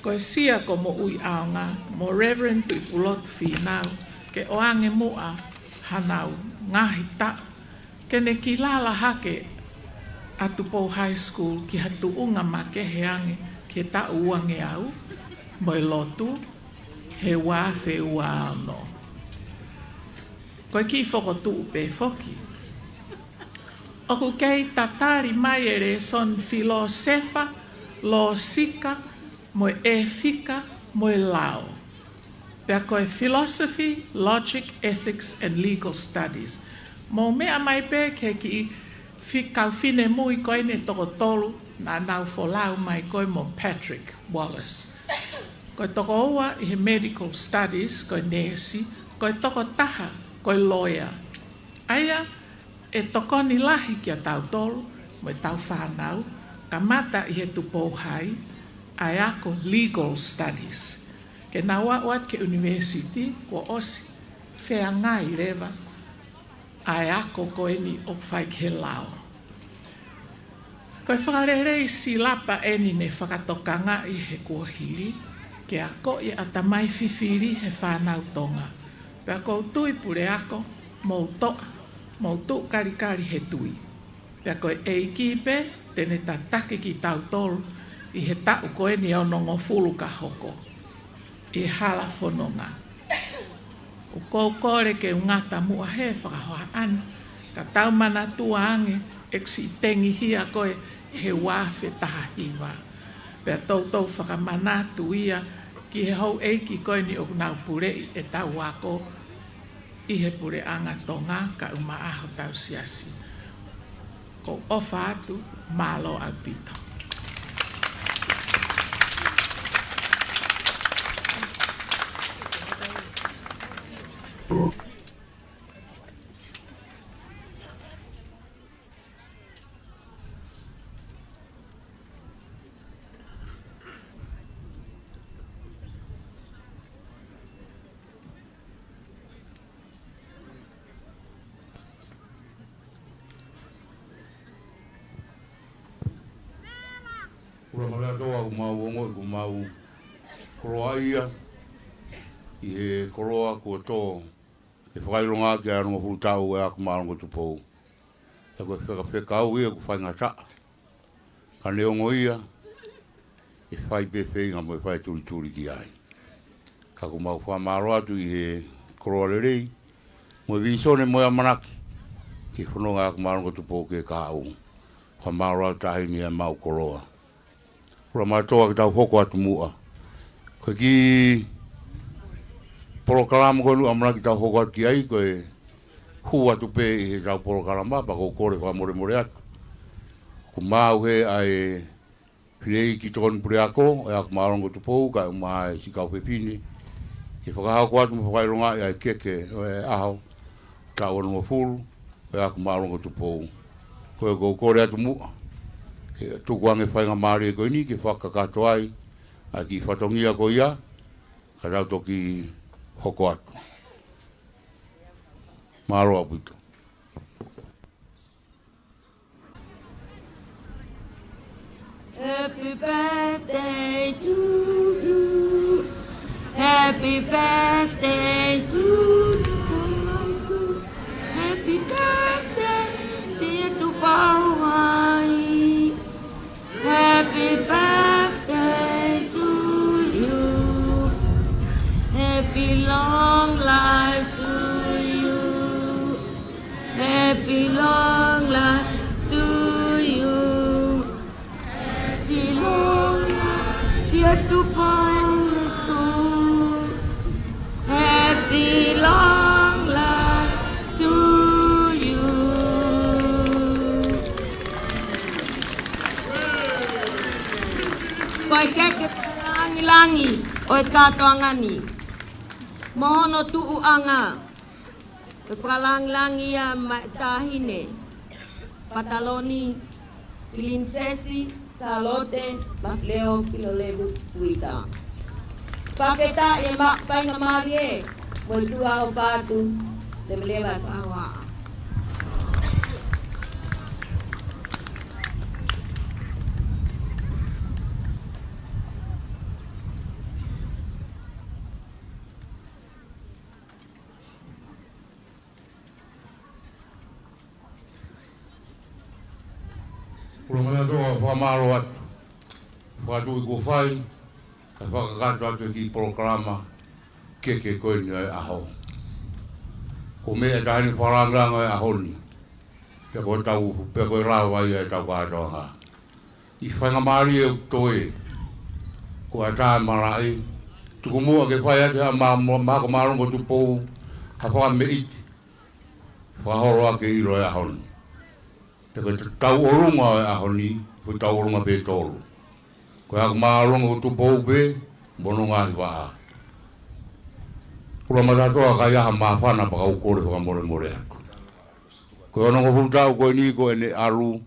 Ko e sia ko Moʻui ʻAonga mo Reverend Tuʻipulotu Fīnau ke ʻoange muʻa hanau ngaahi taʻu ke ne kilala hake ʻa Tupou High School ki ha tuʻunga makehe ange ki he taʻu uangeau mo e lotu he ua afe ua ono. Ko e kiʻi fokotuʻu pē foki. ʻOku kei tatali mai e lēsoni filōsefa, lōsika, mo e ʻēfika, mo e lao. Pea ko e Philosophy, Logic, Ethics and Legal Studies. Mou meʻa mai pē ki he kiʻi fi-, kau finemui ko eni ʻe toko tolu naʻa nau folau mai ko ē mo Patrick Wallace. Ko e toko ua ʻi he Medical Studies, ko e neesi, ko e toko taha ko e loea. ʻA ia ʻe tokoni lahi kia tautolu mo ʻetau fānau, kamata ʻi he Tupou High, ʻa e ako Legal Studies. Ke nau aʻu atu ki he university, kuo ʻosi feangai leva ʻa e ako ko eni ʻoku fai ki he lao. Ko e fakalelei silapa eni ne fakatokangaʻi he kuohili ke akoʻi e ʻatamai fifili he fānau Tonga. Pea ʻoku ou tui Puleako, mou toʻa, mou tuʻu kalikali he tui. Pea ko e ʻEiki pē te ne tataki kitautolu ʻi he taʻu ko eni ʻe onongofulu ka hoko ʻi he hala fononga. ʻOku ou kole ke u ngata muʻa he fakahohaʻa ni, ka tau manatua ange ʻeku siʻi tengi hia ko ē he ua afe taha hiva. Pea toutou fakamanatu ia ki he houʻeiki ko eni ʻoku nau puleʻi ʻetau ako ʻi he puleʻanga Tonga kae ʻumaʻā hotau siasi. ʻOku ou ʻofa atu, mālō ʻaupito. Ula male atoa, ʻoku mau ongoʻi ʻoku mau koloaʻia ʻi he koloa kuo tō ke fakaʻilongaʻaki ʻa e onongofulu taʻu ʻo e Ako Māʻolunga Tupou. He ko e fekafekau ia ʻoku faingataʻa. Ka neongo ia, ʻe fai pē feinga mo e fai tulituli ki ai. Ka ʻoku mau fakamālō atu ʻi he koloa lelei, mo e vīsone mo e ʻamanaki ki he fononga ʻa e Ako Māʻolunga Tupou ke kahaʻu. Fakamālō atu taʻahine ʻemau koloa. Ula mālō atu ke tau hoko atu muʻa. Ko e kiʻi polokalama ko eni ʻoku ʻamanaki ke tau hoko atu ki ai, ko e hū atu pē ʻi heʻetau polokalama, pea ʻoku ou kole fakamolemole atu. ʻOku mau hē ʻa e fineʻeiki tokoni puleako ʻo e Ako Māʻolunga Tupou, kae ʻumaʻā e siʻi kau fefine, ke fakahoko atu mo fakaʻilongaʻi ʻa e keke ʻo e ʻaho taʻu onongofulu ʻo e Ako Māʻolunga Tupou. Ko ia ʻoku ou kole atu muʻa ke tuku ange faingamālie ko eni ke fakakakato ai ʻa e kiʻi fatongia ko ia, ka tau toki hoko atu. Mālō ʻaupito. Happy birthday to you. Happy birthday to you. Happy birthday, dear Tupou. Happy birthday to you. Happy long life to you. Happy long life to you. Happy long life, dear Tupou School. Happy long life to you. Ko e keke langilangi ʻo e kātoanga ni. Mo hono tuʻuʻanga, ʻe fakalangilangi ia maʻa e Taʻahine Pataloni Pilinisesi Sālote Lafileo Pilolevu Kuita. Fakafetaʻi e maʻu faingamālie mo e tuʻu ʻofa atu, leveleva e fakahohaʻa. Ula mālō atu, fakamālō atu. Fakatui kuo fai, kae fakakakato atu e kiʻi polokalama keke ko eni ʻo e ʻaho. Ko e meʻa taha eni fakalāngilangi ʻo e ʻaho ni. Pea ko e tau, pea ko e lava ia ʻetau kātoanga. ʻI he faingamālie ʻoku toe, ko e ʻatā e malaʻe, tuku muʻa ke fai atu ʻe he ma-, ma-, ma-, Ako Māʻolunga Tupou ha fakameʻite fakaholo ʻaki e ʻilo ʻo e ʻaho ni. He ko e tauʻolunga ʻo e ʻaho ni, ko e tauʻolunga pē ʻe tolu. Ko e Ako Māʻolunga Tupou pē mo hono ngaahi vaʻa. Ula mālō atu, ka ʻi ai ha māfana pea ʻoku ou kole fakamolemole atu. Ko e onongofulu taʻu ko eni ko ʻene ʻalu,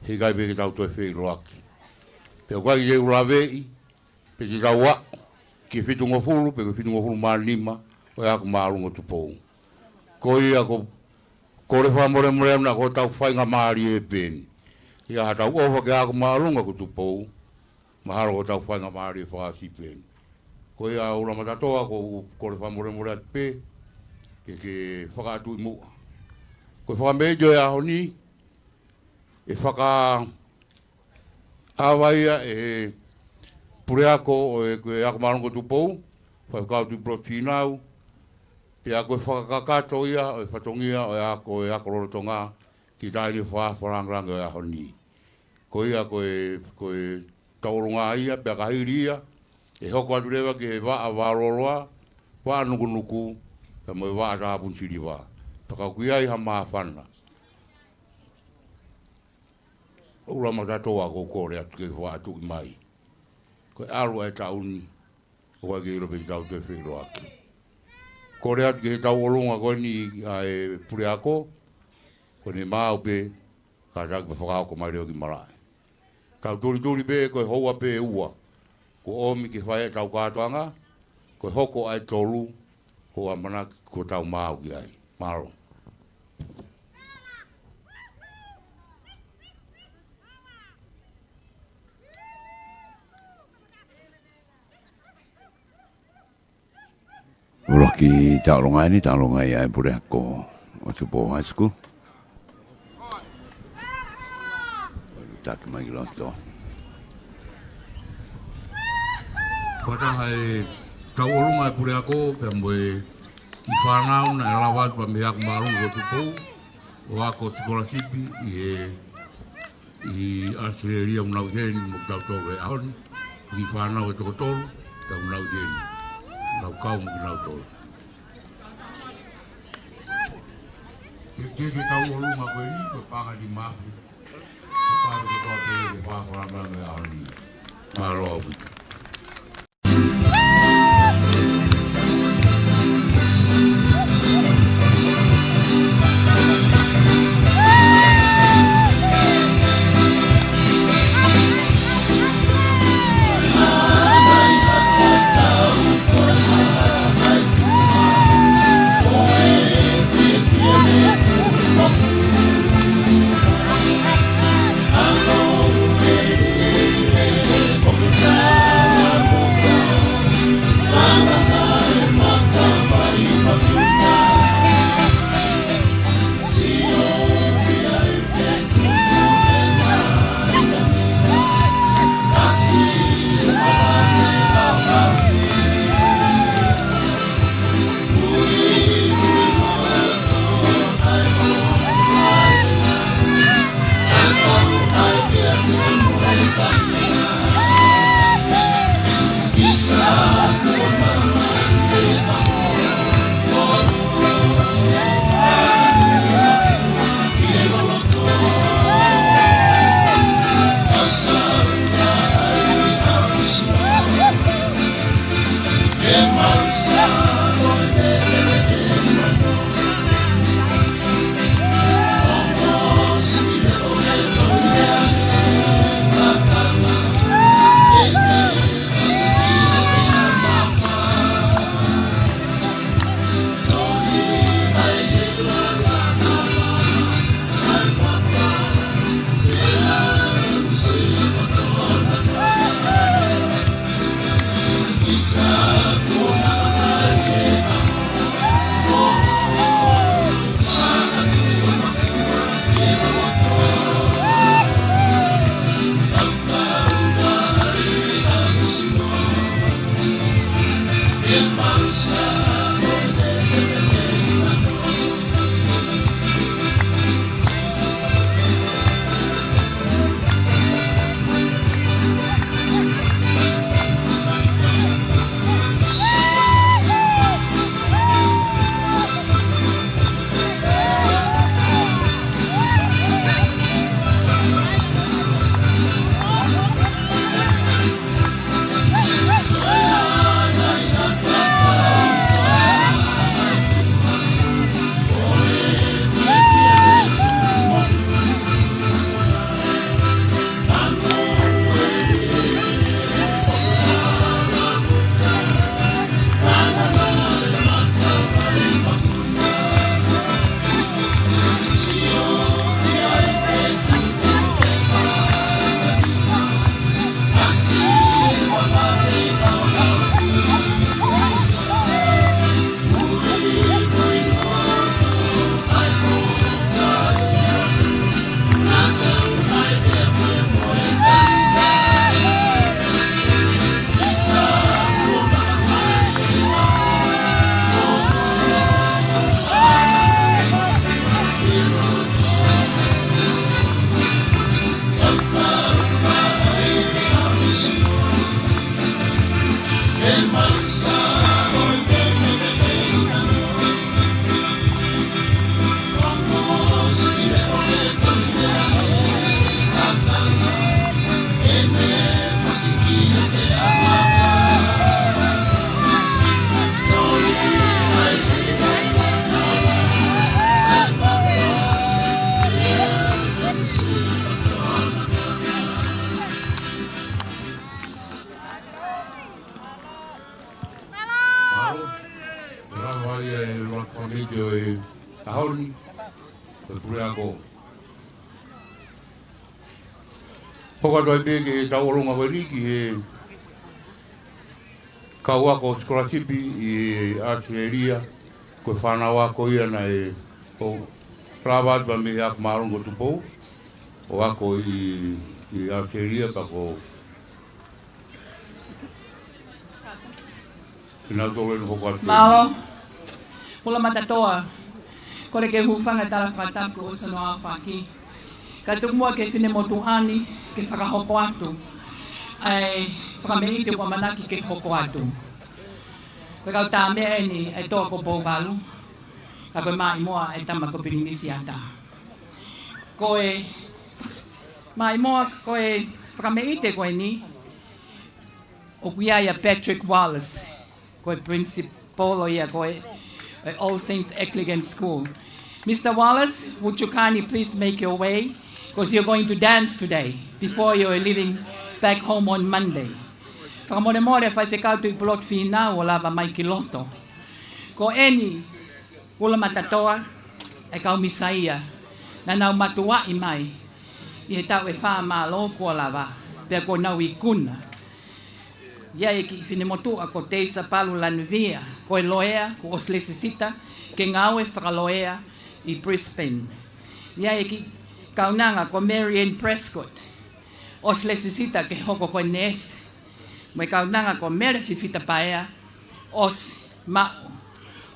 heʻikai pē ke tau toe feʻiloaki. Pea ʻoku ʻikai ke u laveʻi, pe te tau aʻu ki he fitungofulu, pe ko e fitungofulu mā nima ʻo e Ako Māʻolunga Tupou. Ko ia ʻoku ou kole fakamolemole atu, ko hotau faingamālie pē eni. ʻI ai haʻatau ʻofa ki he Ako Māʻolunga ko Tupou, mahalo ko hotau faingamālie fakaʻosi pē eni. Ko ia ula mālō atu, ʻoku ou kole fakamolemole atu pē, ke, ke fakaʻatu ʻi muʻa. Ko e fakameʻite ʻo e ʻaho ni, ʻe fakaava ia ʻe he puleako ʻo e, ko e Ako Māʻolunga ko Tupou, Faifekau Tuʻipulotu Fīnau, pea ko e fakakakato ia ʻo e fatongia ʻo e ako, ʻo e ako lolotonga ki he taʻahine fakaʻofoʻofa lāngilangi ʻo e ʻaho ni. Ko ia ko e, ko e tauʻolunga ia, pea ka hili ia, ʻe hoko atu leva ki he vaʻa Vaololoa, vaʻa Nukunuku, pea mo e vaʻa Tāpuni Siliva. Pea ka ʻoku ʻi ai ha māfana, ʻoua, Matatoa, ʻoku ou kole atu ke fakatuʻi mai. Ko e ʻalu ʻa e taʻu ni, ʻoku ʻikai ke ʻilo pe te tau toe feʻiloaki. Kole atu ki he tauʻolunga ko eni ʻa e puleako, ko ʻene maau pē, kātaki pē fakahoko mai leva ki malaʻe. Tau tulituli pē, ko e houa pē ʻe ua kuo ʻomi ke fai ai ʻetau kātoanga, ko e hoko ʻa e tolu, ko e ʻamanaki kuo tau maau ki ai. Mālō. ʻUluaki tauʻolunga eni, tauʻolunga ia ʻa e puleako ʻo Tupou High School. Taki mai ki loto. Fakataha e tauʻolunga ʻa e puleako pea mo e kiʻi fānau naʻe lava atu mei he Ako Māʻolunga ko Tupou ʻo ako sikolasipi ʻi he, ʻi ʻAositelēlia, ʻoku nau ʻi heni mo kitautolu he ʻaho ni. Kiʻi fānau ʻe toko tolu, ʻoku nau ʻi heni. Nau kau mo kitautolu. Ke, ke, ke tauʻolunga ko eni, ko e paʻanga ni mafi. Ko e paʻanga kotoa pē, ke fakaʻofoʻofa lāngilangi ʻo e ʻaho ni. Mālō ʻaupito. Mālō. Lava ia e ʻuluaki fāmili ʻo e ʻaho ni, ko e puleako. Hoko atu ai pē ki he tauʻolunga ko eni ki he kau ako sikolasipi ʻi ʻAositelēlia, ko e fānau ako ia naʻe ʻo lava atu mei he ako māʻolunga ko Tupou, ʻo ako ʻi, ʻi ʻAositelēlia pea ko kinautolu ʻeni hoko atu. Mālō. Pula Matatoa. Kole ke u hūfanga he tala fakatapu kuo ʻosi hono aofaki. Kae tuku muʻa ki he finemotuʻa ni ke fakahoko atu ʻa e fakameʻite kuo ʻamanaki ke hoko atu. Ko e kau tā meʻa ʻeni ʻa e toa ko Pouvalu. Ka ko e maʻimoa ʻa e tama ko Pilinisi Ata. Ko e maʻimoa ko e fakameʻite ko eni, ʻoku ʻi ai ʻa Patrick Wallace, ko e principal ia ko e, e All Saints Anglican School. Mister Wallace, would you kindly please make your way? 'Cause you're going to dance today before you're leaving back home on Monday. Fakamolemole Faifekau Tuʻipulotu Fīnau ʻo lava mai ki loto. Ko eni, Pula Matatoa, e kau misa ia naʻa nau matuaʻi mai ʻi he taʻu ʻe fā mālō kuo lava, pea kuo nau ikuna. ʻI ai e kiʻi finemotuʻa ko Teisa Palu Lanuvia, ko e loea, kuo ʻosi lēsisita ke ngāue fakaloea ʻi Brisbane. ʻI ai e kiʻi kaunanga ko Marianne Prescott, ʻosi lēsisita ke hoko ko e neesi. Mo e kaunanga ko Mele Fifita Paea, ʻosi maʻu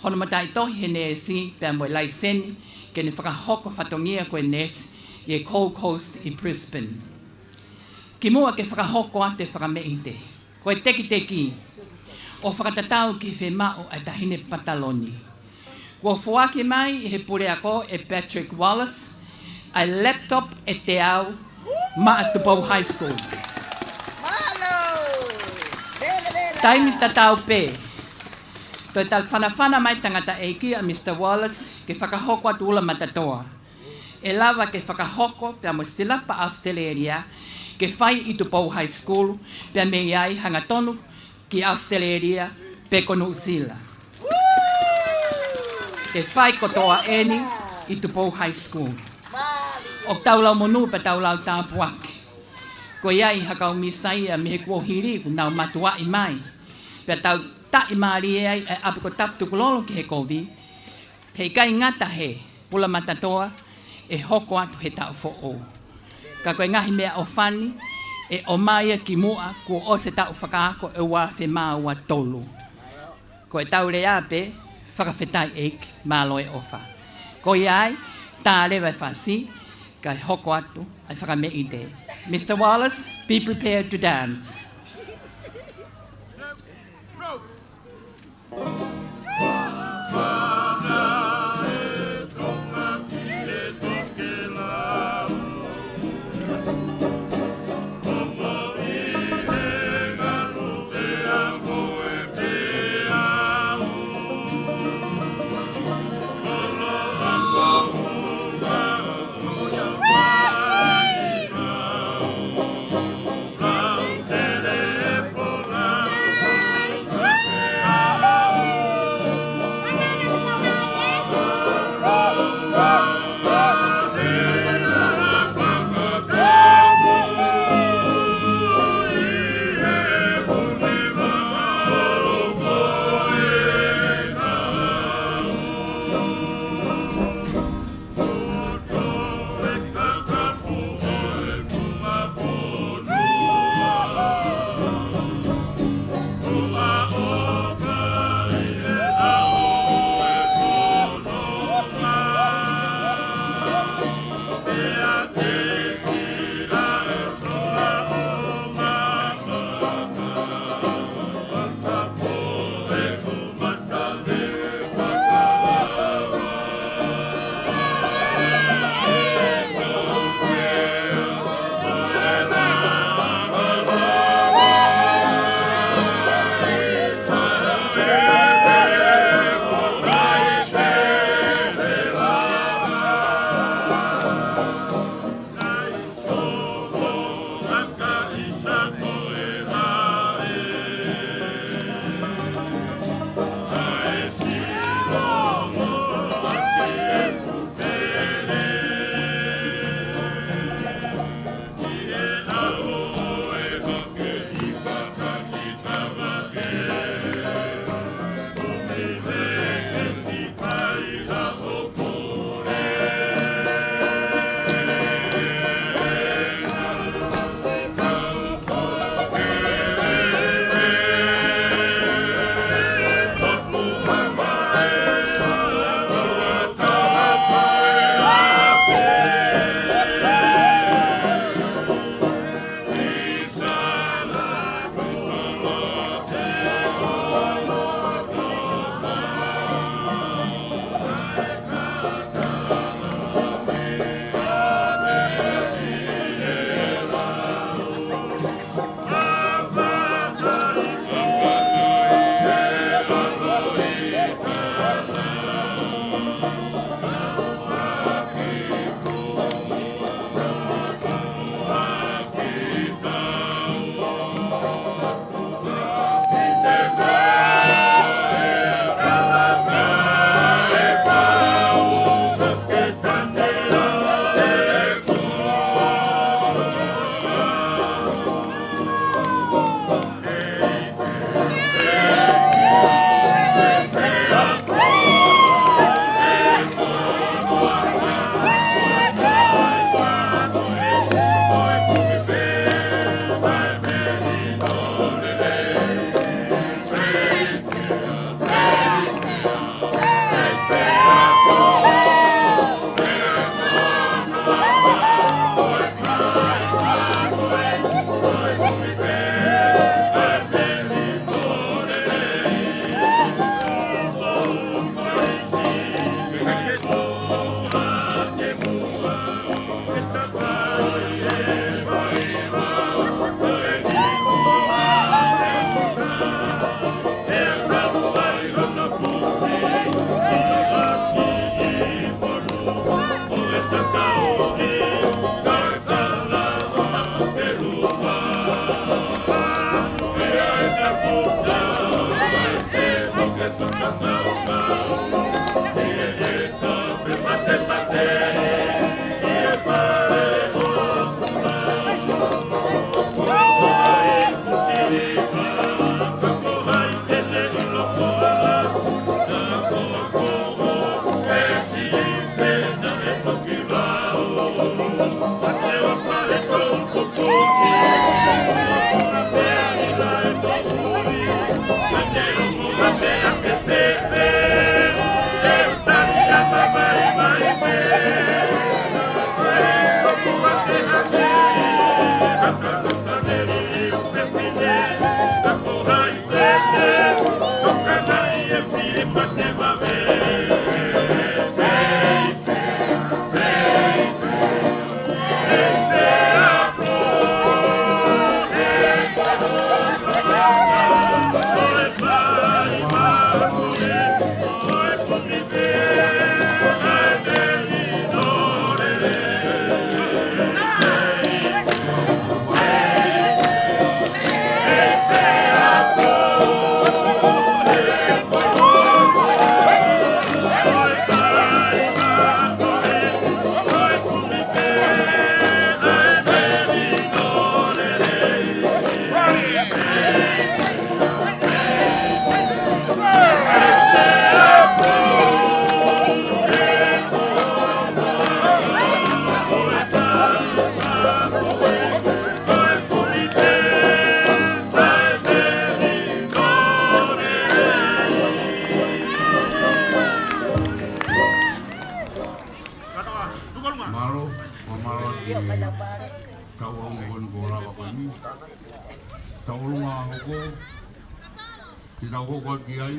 hono mataʻitohi he neesi pea mo e laiseni ke ne fakahoko fatongia ko e neesi ʻi he Gold Coast ʻi Brisbane. Kimuʻa ke fakahoko atu e fakameʻite, ko e tekiteki ʻo fakatatau ki he fiemaʻu ʻa e taʻahine pataloni. Kuo foaki mai ʻe he puleako ʻe Patrick Wallace ʻa e laptop ʻe teau maʻa Tupou High School. Taimi tatau pē, toe talafanafana mai tangataʻeiki ʻa Mister Wallace ke fakahoko atu Pula Matatoa. ʻE lava ke fakahoko pea mo e silapa ʻAositelēlia ke fai ʻi Tupou High School, pea mei ai hangatonu ki ʻAositelēlia pe ko Nuʻusila. Ke fai kotoa ʻeni ʻi Tupou High School. ʻOku tau lau monū pea tau lau tāpuaki. Ko ia ʻi he kau misa ia mei he kuohili kuo nau matuaʻi mai. Pea tau taʻimālie ai e ʻapi ko Tapatukulolo ki he kovi. He ʻikai ngata he Pula Matatoa ʻe hoko atu he taʻu foʻou. Ka ko e ngaahi meʻaʻofa ni ʻe ʻomai ia kimuʻa kuo ʻosi e taʻu fakaako ʻe ua afe mā ua tolu. Ko e tau lea pē, fakafetaʻi ʻEiki, mālō e ʻofa. Ko ia ai, tā leva e fasi, kae hoko atu ʻa e fakameʻite. Mister Wallace, be prepared to dance. Hoko, te tau hoko atu ki ai.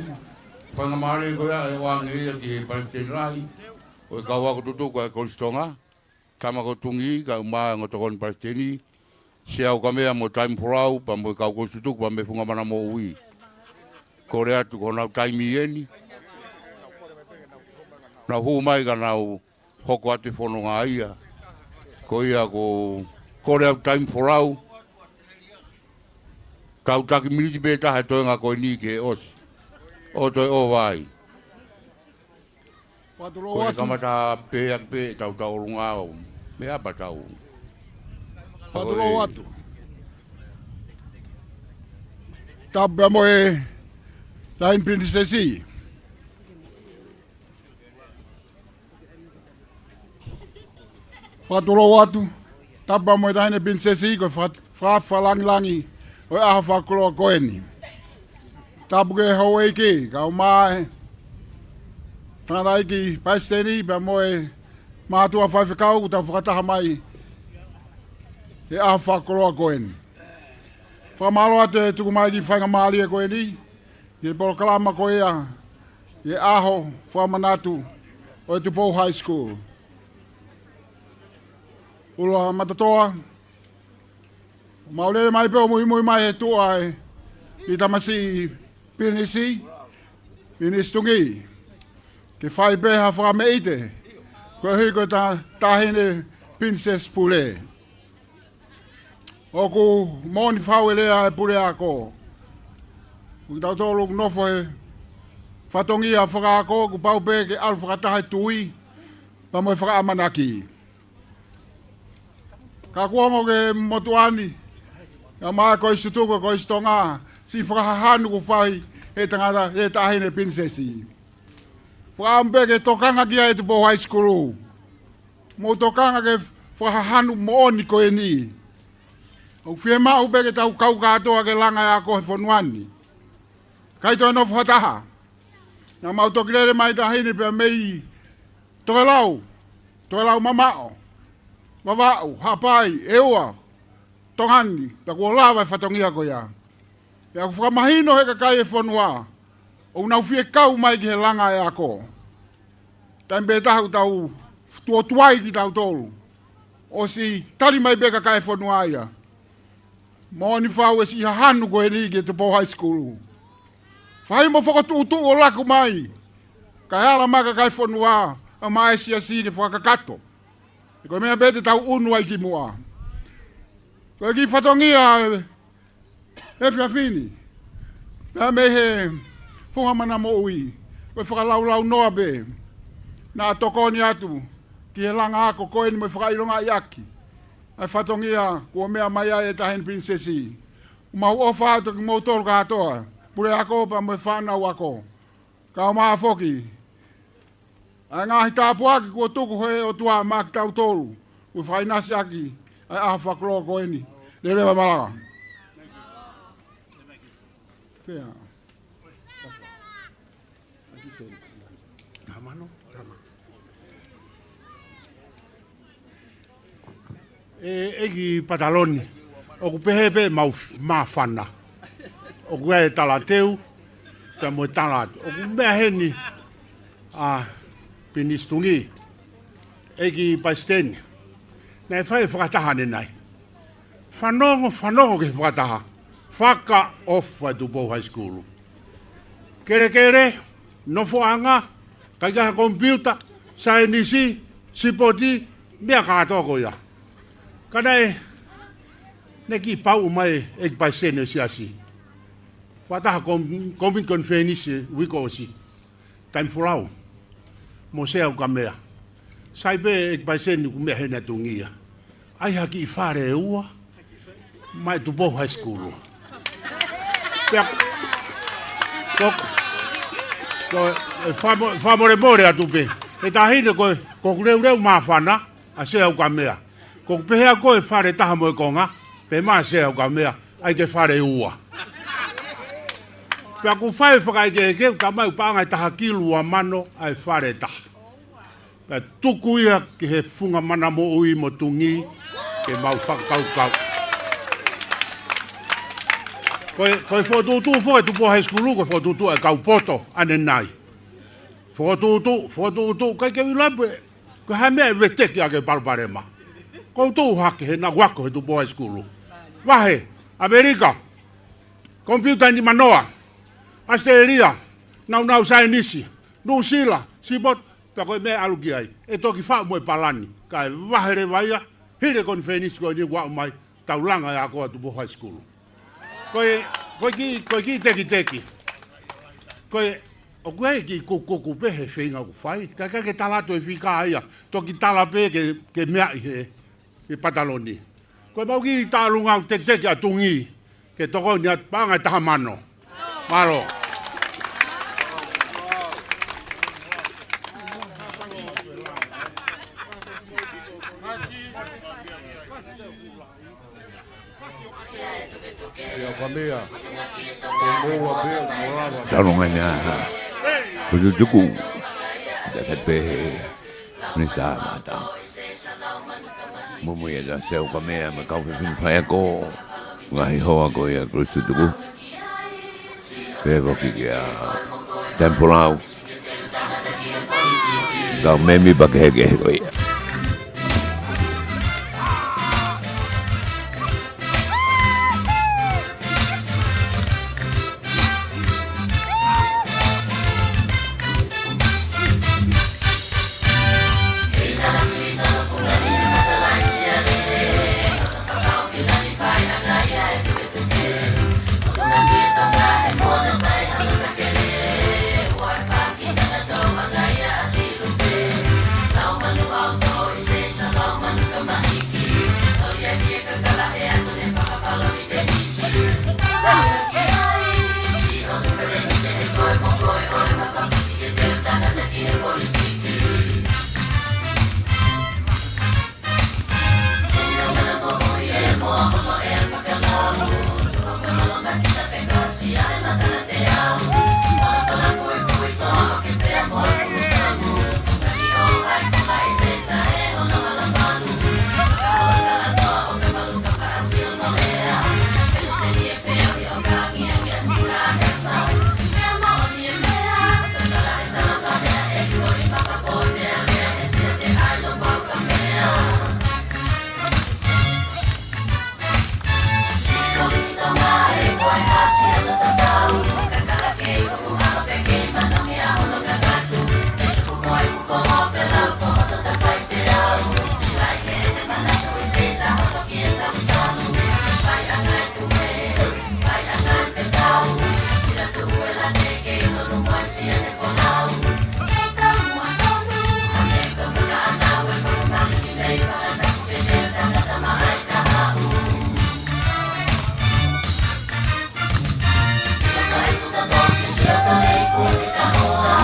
Faingamālie ko ia ʻe ʻoange ia ki he palesiteni lahi ʻo e kau ako tutuku ʻa e Kolisi Tonga, Tama ko Tungi, kae ʻumaʻā e ongo tokoni palesiteni, Sea Ukamea mo Taimi Folau, pea mo e kau kolisi tutuku, pea mo e Funga Mana Moʻui. Kole atu ko honau taimi eni. Nau hū mai ka nau hoko atu e fononga ia. Ko ia ko, kole atu Taimi Folau. Tau taki miniti pē taha e toenga ko eni ke ʻosi. ʻO toe ʻova ai. Ko e kamata pē ʻaki pē ʻetau tauʻolunga ʻo meʻa pea tau. Fakatulou atu. Tapu pea mo e Taʻahine Pilinisesi. Fakatulou atu. Tapu pea mo e Taʻahine Pilinisesi, ko e faka-, faka-, fakalāngilangi ʻo e ʻaho fakakoloa ko eni. Tapu ki he houʻeiki, kae ʻumaʻā e tangataʻeiki palesiteni, pea mo e mātuʻa faifekau, kuo tau fakataha mai he ʻaho fakakoloa ko eni. Fakamālō atu e tuku mai ki he faingamālie ko eni, ki he polokalama ko ia, ki he ʻaho fakamanatu ʻo e Tupou High School. ʻUluaki Matatoa, mau lele mai pē ʻo muimui mai he tuʻa ʻi he tamasiʻi Pilinisi, Pilinisi Tungi. Ke fai pē ha fakameʻite, koeʻuhi ko e ta-, Taʻahine Pilinisesi Pule. ʻOku moʻoni fau e lea ʻa e puleako. Ko kitautolu ʻoku nofo he fatongia fakaako, kuo pau pē ke ʻalu fakataha e tui, pea mo e fakaʻamanaki. Ka kuo ongo ki he motuʻa ni, kae ʻumaʻā e kolisi tutuku, Kolisi Tonga, siʻi fakahahanu kuo fai he tangata, he Taʻahine Pilinisesi. Fakaʻamu pē ke tokanga ki ai e Tupou High School. Mou tokanga ke fakahahanu moʻoni ko eni. ʻOku fiemaʻu pē ke tau kau kātoa ke langa e ako he fonua ni. ʻIkai toe nofo ha taha. Naʻa mau toki lele mai Taʻahine pea mei Tokelau, Tokelau mamaʻo, Vavaʻu, Haʻapai, ʻEua, Tonga ni, pea kuo lava e fatongia ko ia. Pea ʻoku fakamahino he kakai e fonua, ʻoku nau fie kau mai ki he langa e ako. Taimi pē taha ʻoku tau tuotuai kitautolu, ʻosi tali mai pē kakai e fonua ia. Moʻoni fau e siʻi hahanu ko eni ki he Tupou High School. Fai mo fokotuʻutuʻu ʻo laku mai. Kae ala mai kakai e fonua, ʻa mai e siasi ke fakakakato. He ko e meʻa pē te tau ʻunu ai ki muʻa. Ko e kiʻi fatongia e, efiafi ni. Pea mei he Funga Mana Moʻui. Ko e fakalaulaunoa pē. Naʻa tokoni atu ki he langa ako ko eni mo e fakaʻilongaʻi ʻaki ʻa e fatongia kuo meʻa mai ai e Taʻahine Pilinisesi. ʻOku mau ʻofa atu kimoutolu kātoa, puleako pea mo e fānau ako. Kae ʻumaʻā foki ʻa e ngaahi tāpuaki kuo tuku he ʻOtua maʻa kitautolu, kuo fakaʻinasi ʻaki ʻa e ʻaho fakakoloa ko eni. Lelei pea malava. Fea. Tamano. ʻE, ʻEiki Pataloni, ʻoku pehē pē mau f-, māfana. ʻOku ʻi ai e talateu, pea mo e tala atu. ʻOku meʻa heni ʻa Pilinisi Tungi, ʻEiki Palesiteni. Naʻe fai e fakataha ʻanenai. Fanongo, fanongo ki he fakataha. Fakaʻofa e Tupou High School. Kelekele, nofoʻanga, kae ʻikai ha komipiuta, saienisi, sipoti, meʻa kātoa ko ia. Ka naʻe, naʻe kiʻi pauʻu mai e ʻEiki Palesiteni e siasi. Fakataha kom-, community conference uike ʻosi. Taimi Folau mo Sea Ukamea. Sai pē ʻEiki Palesiteni ʻoku meʻa heni ʻa Tungi ia. ʻAi ha kiʻi fale ʻe ua maʻa e Tupou High School. Pea ko, ko, ko, e famo-, fakamolemole atu pē. He Taʻahine ko, ko hoku leuleu māfana ʻa Sea Ukamea. Ko ʻeku pehē ʻe au ko e fale ʻe taha mo e konga, pea maʻa Sea Ukamea, ʻai ke fale ʻe ua. Pea ʻoku fai e fakaʻekeʻeke, ʻoku talamai ʻoku paʻanga ʻe taha kilu ua mano ʻa e fale ʻe taha. Pea tuku ia ki he Funga Mana Moʻui mo Tungi, ke mau fakakaukau. Ko e, ko e fokotuʻutuʻu foki e Tupou High School, ko e fokotuʻutuʻu ʻa e kau poto ʻanenai. Fokotuʻutuʻu, fokotuʻutuʻu, ʻikai ke u ʻilo pe ko e hā e meʻa ʻe veteki ʻaki e palopalema. Ko u tuʻu hake he naʻa ku ako he Tupou High School. Vahe, ʻAmelika, komipiuta ʻe nimanoa, ʻAositelēlia, nāunau saienisi, Nuʻusila, sipoti, pea ko e meʻa ʻe ʻalu ki ai. ʻE toki faʻu mo e palani, kae vahe leva ia, hili e konifelenisi ko eni kuo aʻu mai, tau langa e ako ʻa Tupou High School. Ko e, ko e kiʻi, ko e kiʻi tekiteki. Ko e, ʻoku ʻi ai e kiʻi kukuku pē he feinga ʻoku fai. Kae ʻikai ke tala atu e fika ia. Toki tala pē ke, ke meaʻi he, he pataloni. Ko e mau kiʻi tālunga ʻoku tekiteki ʻa Tungi. Ke tokoni atu paʻanga ʻe taha mano. Mālō. Ia ka meʻa, ko moua pē, mo lava. Tau ngai nā. Kuo tutuku. Te ke pehē. Minisitā Mātā. Mumui e ta Seukameʻa mo e kau fefine faiako. Ngaahi hoa ko ia kuo tutuku. Pea foki kia Tempulau. Kau mēmipa kehekehe ko ia.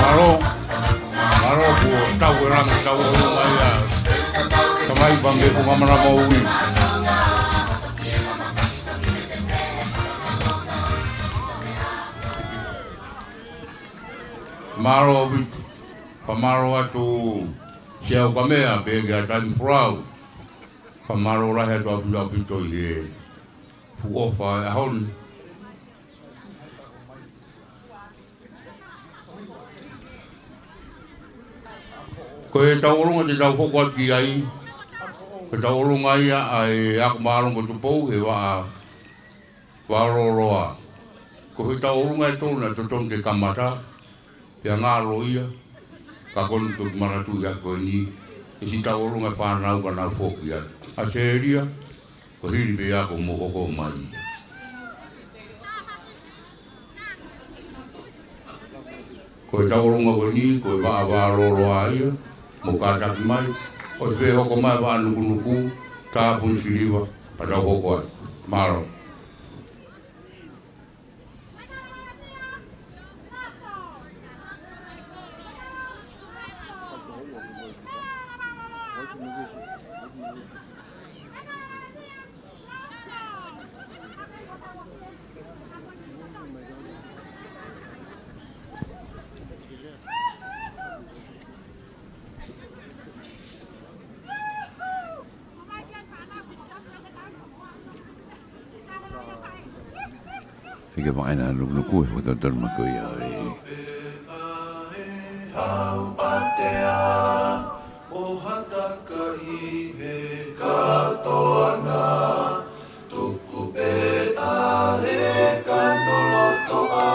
Mālō, mālō kuo tau e langa tau o mai a. Tamai pa me ku mamana mo ui. Mālō ʻaupito, fakamālō atu Seukameʻa pea kia Tempulau. Fakamālō lahi atu ʻaupito ʻaupito ʻi he fuʻu ʻofa ʻo e ʻaho ni. Ko e tauʻolunga te tau hoko atu ki ai, ko e tauʻolunga ia ʻa e ako māʻolunga Tupou he vaʻa Valoloa. Ko e tauʻolunga ʻe tolu naʻe totonu ke kamata, pea ngalo ia, ka ko eni toki manatuʻi ʻa ko eni, ʻe siʻi tauʻolunga e fānau ka nau foki atu. ʻAositelēlia, ko hili pē ia kuo mou hoko mai. Ko e tauʻolunga ko eni, ko e vaʻa Valoloa ia, mou kātaki mai, ʻosi pē hoko mai vaʻa Nukunuku, Tāpuni Siliva, pea tau hoko atu. Mālō. Ke vaʻe ʻa Nukunuku he fakatonutonu makoia ē. Hau patea ʻo hataka ʻi he kātoanga, tuku pē ʻa e kanolotoʻa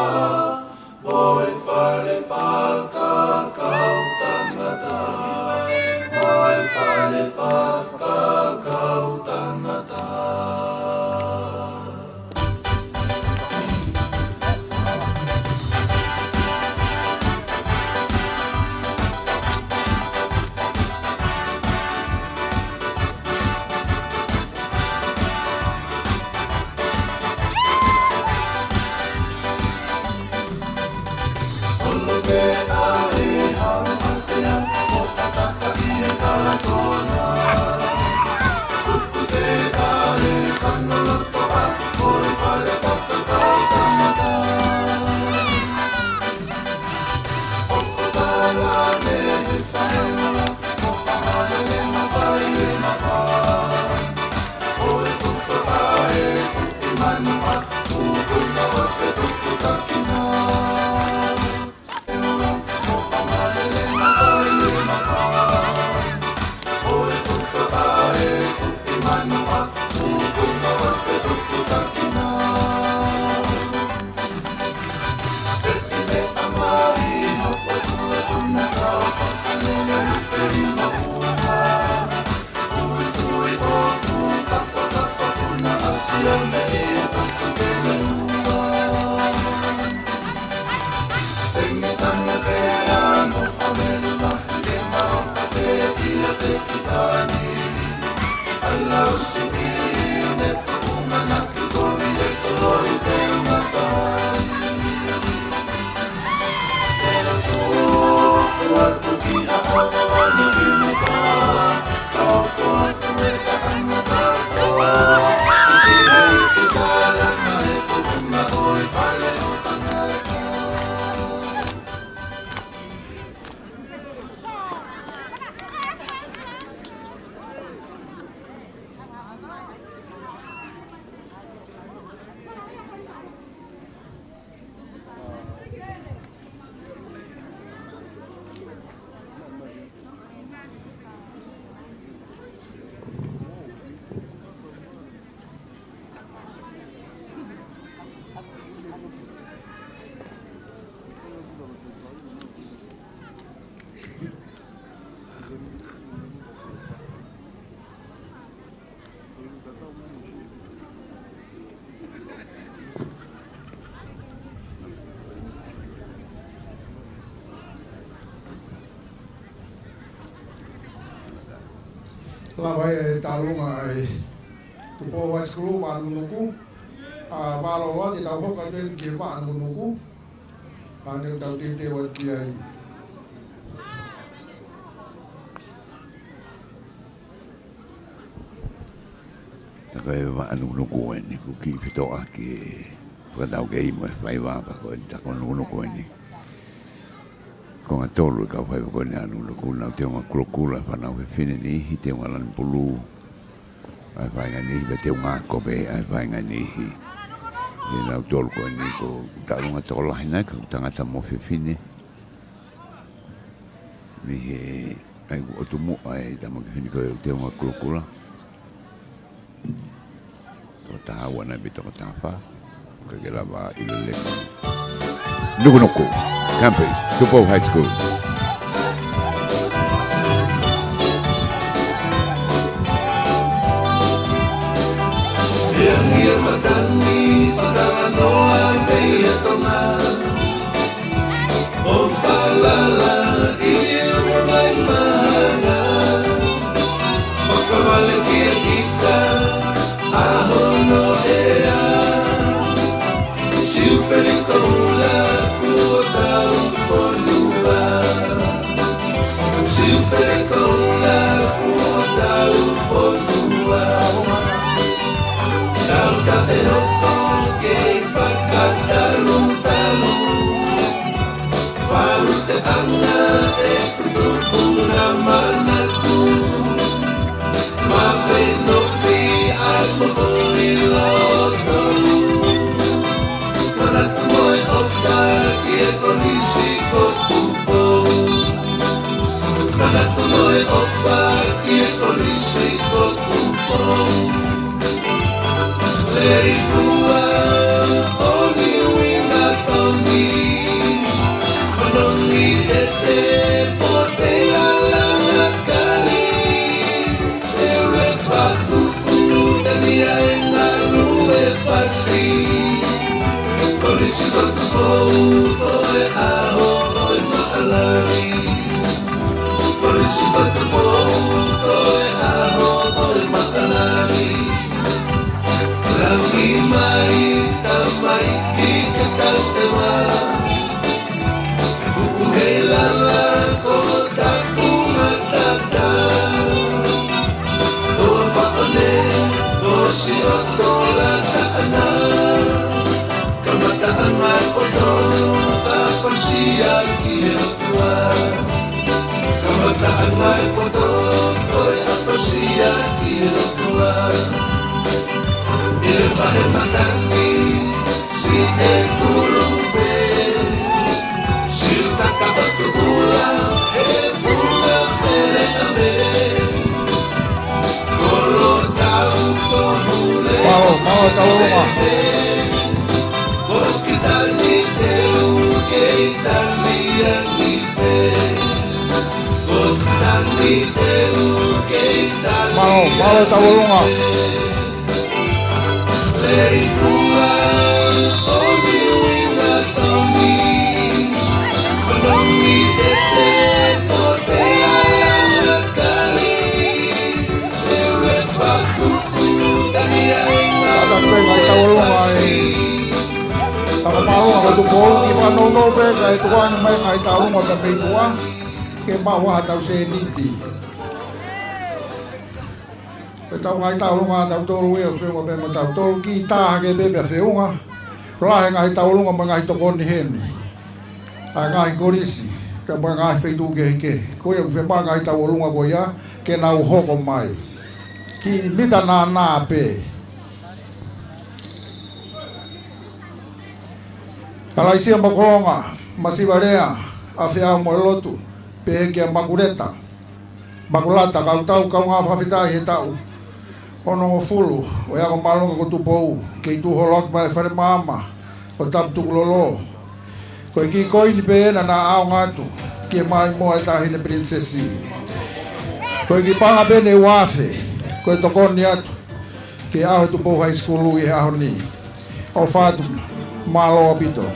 mo e fale fakakaukau tangata, mo e fale fakakaukau tangata. Lava e tālunga ʻa e Tupou High School, Vaʻa Nukunuku. ʻA, mālō ʻaupito ʻetau hoko atu eni ki he Vaʻa Nukunuku. ʻA, ne tau teuteu atu ki ai. Tā ko e Vaʻa Nukunuku eni, ʻoku kiʻi fetoʻaki e fakataukei mo e faiva, pea ko e tā ko Nukunuku eni. Ko e konga tolu e kau faiva ko eni ʻa Nukunuku, nau teunga kulokula e fānau fefine, niʻihi teunga lanu pulū ʻa e faʻahinga niʻihi, pea teunga ako pē ʻa e faʻahinga niʻihi. ʻI he nau tolu ko eni ko e tālunga tokolahi nai, ko e tangata mo fefine. Mei he ʻai ʻotu muʻa e tama fefine ko e teunga kulokula. Toko taha ua nai pē toko taha fā. Ka ke lava ʻi lelei. Nukunuku Campus, Tupou High School. Ia ngia matangi o talanoa mei a Tonga. ʻO falala ʻi ʻolai mana. Fakavale kia kita ʻa hono ʻea. Siupeli koula kuo tau fonua. Siupeli koula kuo tau fonua. Tau taʻe hoko kei fakatalutalu. Falu te anga e kutuku na manatu. Mafenofi ai mo ʻi loto. Ki he Kolisi ko Tupou. Leipua ʻo Niuingatoni, Manongi ʻEte, Pote ʻAlanga Kali, ʻEulepa Tuʻu, Taniaʻe Ngaluefasi. Kolisi ko Tupou ko e ʻaho ʻo e maʻalali. Kolisi ko Tupou ko e ʻaho ʻo e maʻalali. Langi mai tamaiki ke tau ʻeva. Fuʻu heilala ko Tapungatata. Toa Faʻone, ko Siotola Taʻana. Kamataʻanga e poto, ʻapasia ki he ʻOtua. Kamataʻanga e poto, ko e ʻapasia ki he ʻOtua. ʻI he vahe matangi, siʻi e kulupe. Siutaka ʻo Tuʻula, he funga feleʻave. Kolo tau ko Hule. Mālō, mālō Taulunga. Mālō, mālō Taulunga. Tata pē ngaahi Taulunga ē. Tata mālō ngaahi Tupou, kiʻi fakanounou pē, kae tuku ange mai ngaahi Taulunga pē mei tuʻa. Ke maʻu ha tau sēniti. Pea tau ngaahi Taulunga, tautolu ia, feʻunga pē mo tautolu, kiʻi tā hake pē pea feʻunga. Lahi e ngaahi Taulunga mo e ngaahi tokoni heni. ʻA e ngaahi kolisi, pea mo e ngaahi feituʻu kehekehe. Ko ia ʻoku fiemaʻu e ngaahi Taulunga ko ia, ke nau hoko mai. Kiʻi mita nānā pē. Kalaisia Makolonga, Masiva Lea, ʻAfeau mo e Lotu, pehē kia Makuleta. Makulata, kau tau kaungā fakafetaʻi he taʻu onongofulu ʻo e ako māʻolunga ko Tupou, kei tuʻu holo atu mai e fale maama ʻo Tapu Tukulolo. Ko e kiʻi koini pē ena naʻa ʻaonga atu ki he maʻimoa e Taʻahine Pilinisesi. Ko e kiʻi paʻanga pē ʻe ua afe, ko e tokoni atu ki he ʻaho Tupou High School ʻi he ʻaho ni. ʻOfa atu, mālō ʻaupito.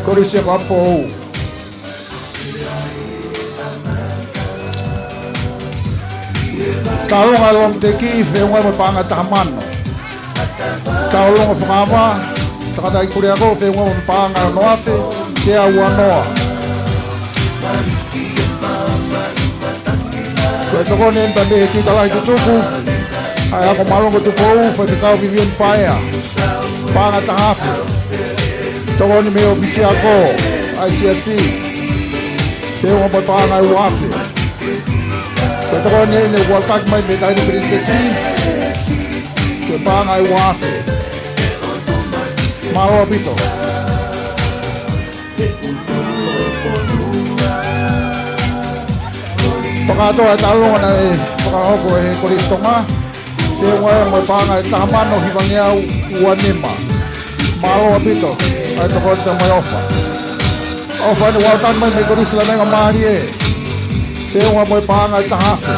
Kolisi ʻApifoʻou. Taulunga Longiteki, feʻunga mo e paʻanga ʻe taha mano. Taulunga Fakaava, Takataʻi Kuliako, feʻunga mo e paʻanga ʻe ono afe, teau ua noa. Ko e tokoni eni pē mei he tiuta lahi tutuku ʻa e ako māʻolunga ko Tupou, Faifekau Vivian Paea, paʻanga ʻe taha afe. Tokoni mei he ʻōfisi ako ʻa e siasi, feʻunga mo e paʻanga ʻe ua afe. Ko e tokoni eni ʻoku aʻutaki mai mei he Taʻahine Pilinisesi, ko e paʻanga ʻe ua afe. Mālō ʻaupito. Fakakātoa e taulunga naʻe fakahoko ʻe he Kolisi Tonga, feʻunga mo e paʻanga ʻe taha mano hivangeau ua nima. Mālō ʻaupito ʻa e tokoni pea mo e ʻofa. ʻOfa eni ʻoku aʻutaki mai mei he Kolisi Lavengamālie, feʻunga mo e paʻanga ʻe taha afe.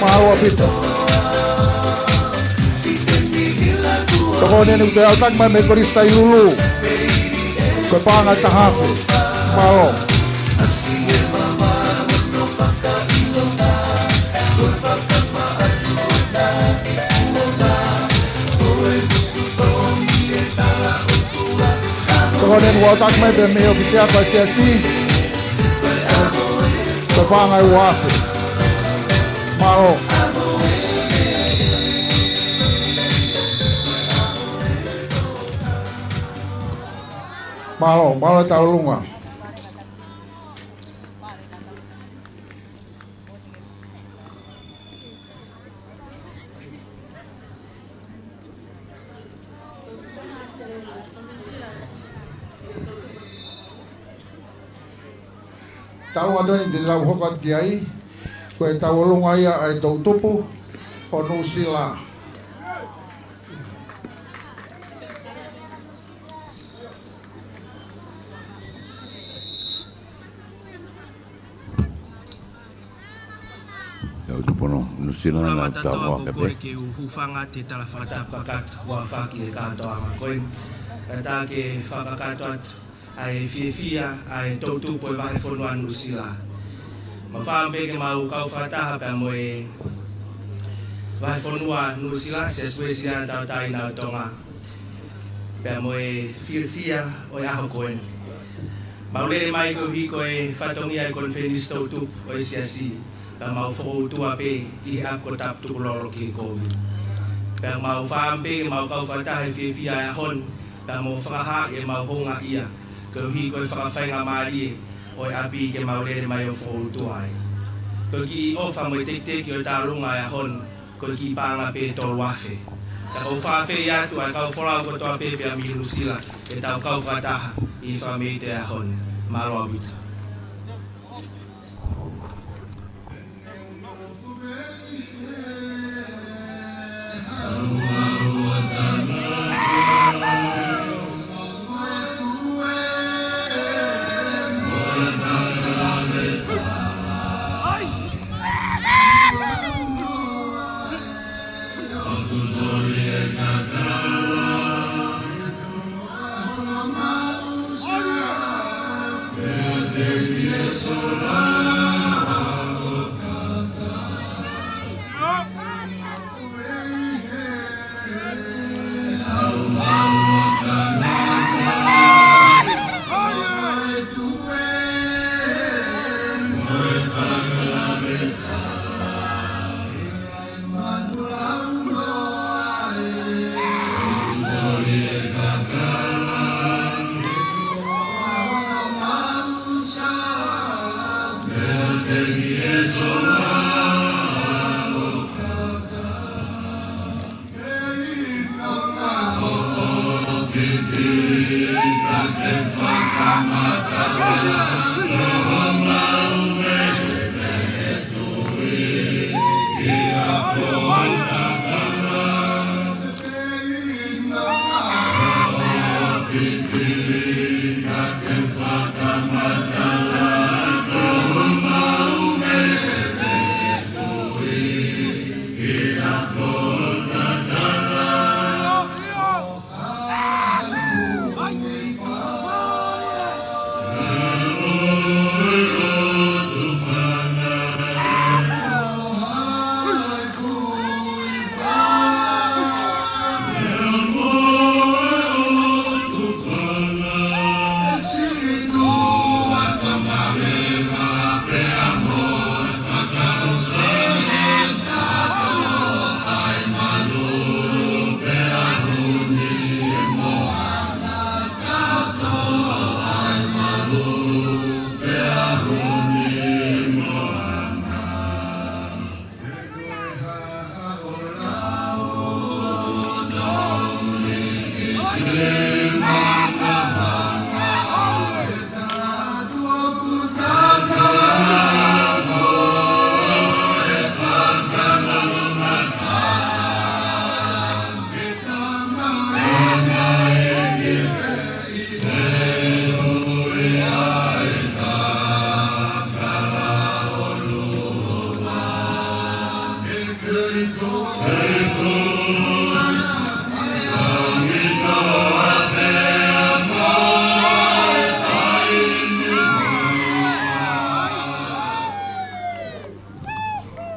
Mālō ʻaupito. Tokoni eni ʻoku toe aʻutaki mai mei he Kolisi Tailulu, ko e paʻanga ʻe taha afe. Mālō. Tokoni eni ʻoku aʻutaki mai pē mei he ʻōfisi ako ʻa e siasi, ko e paʻanga ʻe ua afe. Mālō. Mālō, mālō e taulunga. Tau atu ni te tau hoko atu ki ai, ko e tauʻolunga ia ʻa e toʻutupu ʻo Nuʻusila. Tau tupono, Nuʻusila. Ula na matatoa tau ko ake koe pē. Ke u hūfanga he tala fakatapu kakato ʻo aofaki he kātoanga ko eni. Kae ʻatā ke fakakakato atu ʻa e fiefia ʻa e toʻutupu ʻo e vahefonua Nuʻusila. Mau fakaʻamu pē ke mau kau fakataha pea mo e vahefonua Nuʻusila, Siasi Uēsiliana Tauʻatāina ʻo Tonga, pea mo e fiefia ʻo e ʻaho ko eni. Mau lele mai koeʻuhi ko e fatongia ʻo e konifelenisi toʻutupu ʻo e Siasi, pea mau fokoutua pē ʻi he ʻapi ko Tapu Tukulolo ki he kovi. Pea mau fakaʻamu pē ke mau kau fakataha he fiefia ʻo e ʻaho ni, pea mo fakahaaʻi ʻemau houngaʻia koeʻuhi ko e fakafaingamālie ʻo e ʻapi ke mau lele mai ʻo fokoutua ai. Ko e kiʻi ʻofa mo e tekiteki ʻo e tālunga ʻo e ʻaho ni, ko e kiʻi paʻanga pē ʻe tolu afe. Pea ʻoku ou fakaafeʻi atu ʻa e kau folau kotoa pē pea mei Nuʻusila ke tau kau fakataha ʻi he fakameʻite ʻo e ʻaho ni. Mālō ʻaupito.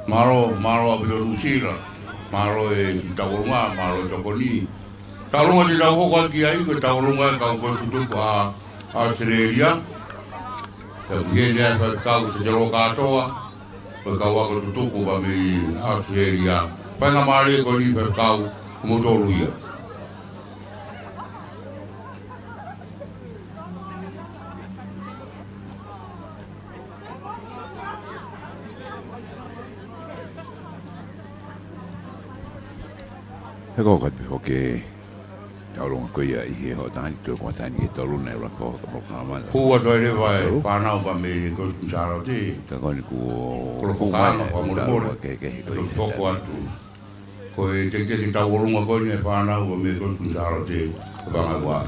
Mālō, mālō ʻaupito Nuʻusila, mālō e tauʻolunga, mālō e tokoni. Tauʻolunga te tau hoko atu ki ai, ko e tauʻolunga ʻa e kau ako tutuku ʻa ʻAositelēlia. Tau ki heni ʻa e faifekau Setelo Kātoa, ko e kau ako tutuku pea mei ʻAositelēlia. Faingamālie ko eni faifekau, ko moutolu ia. He ko e kau pē foki e Tauʻolunga ko ia ʻi he hoʻatā ni, toe ko e hoʻatā ni ki he tolu naʻe ʻuluaki fakafoki polokalama. Hū atu ai leva e fānau pea mei he Kolisi Kuini Sālote. Ka ko eni kuo kolofoka mai ʻa e fakamolemole. Tauʻolunga kehekehe ko ia. Toe hoko atu. Ko e teketeke tauʻolunga ko eni e fānau pea mei he Kolisi Kuini Sālote. Ko e fanga ua.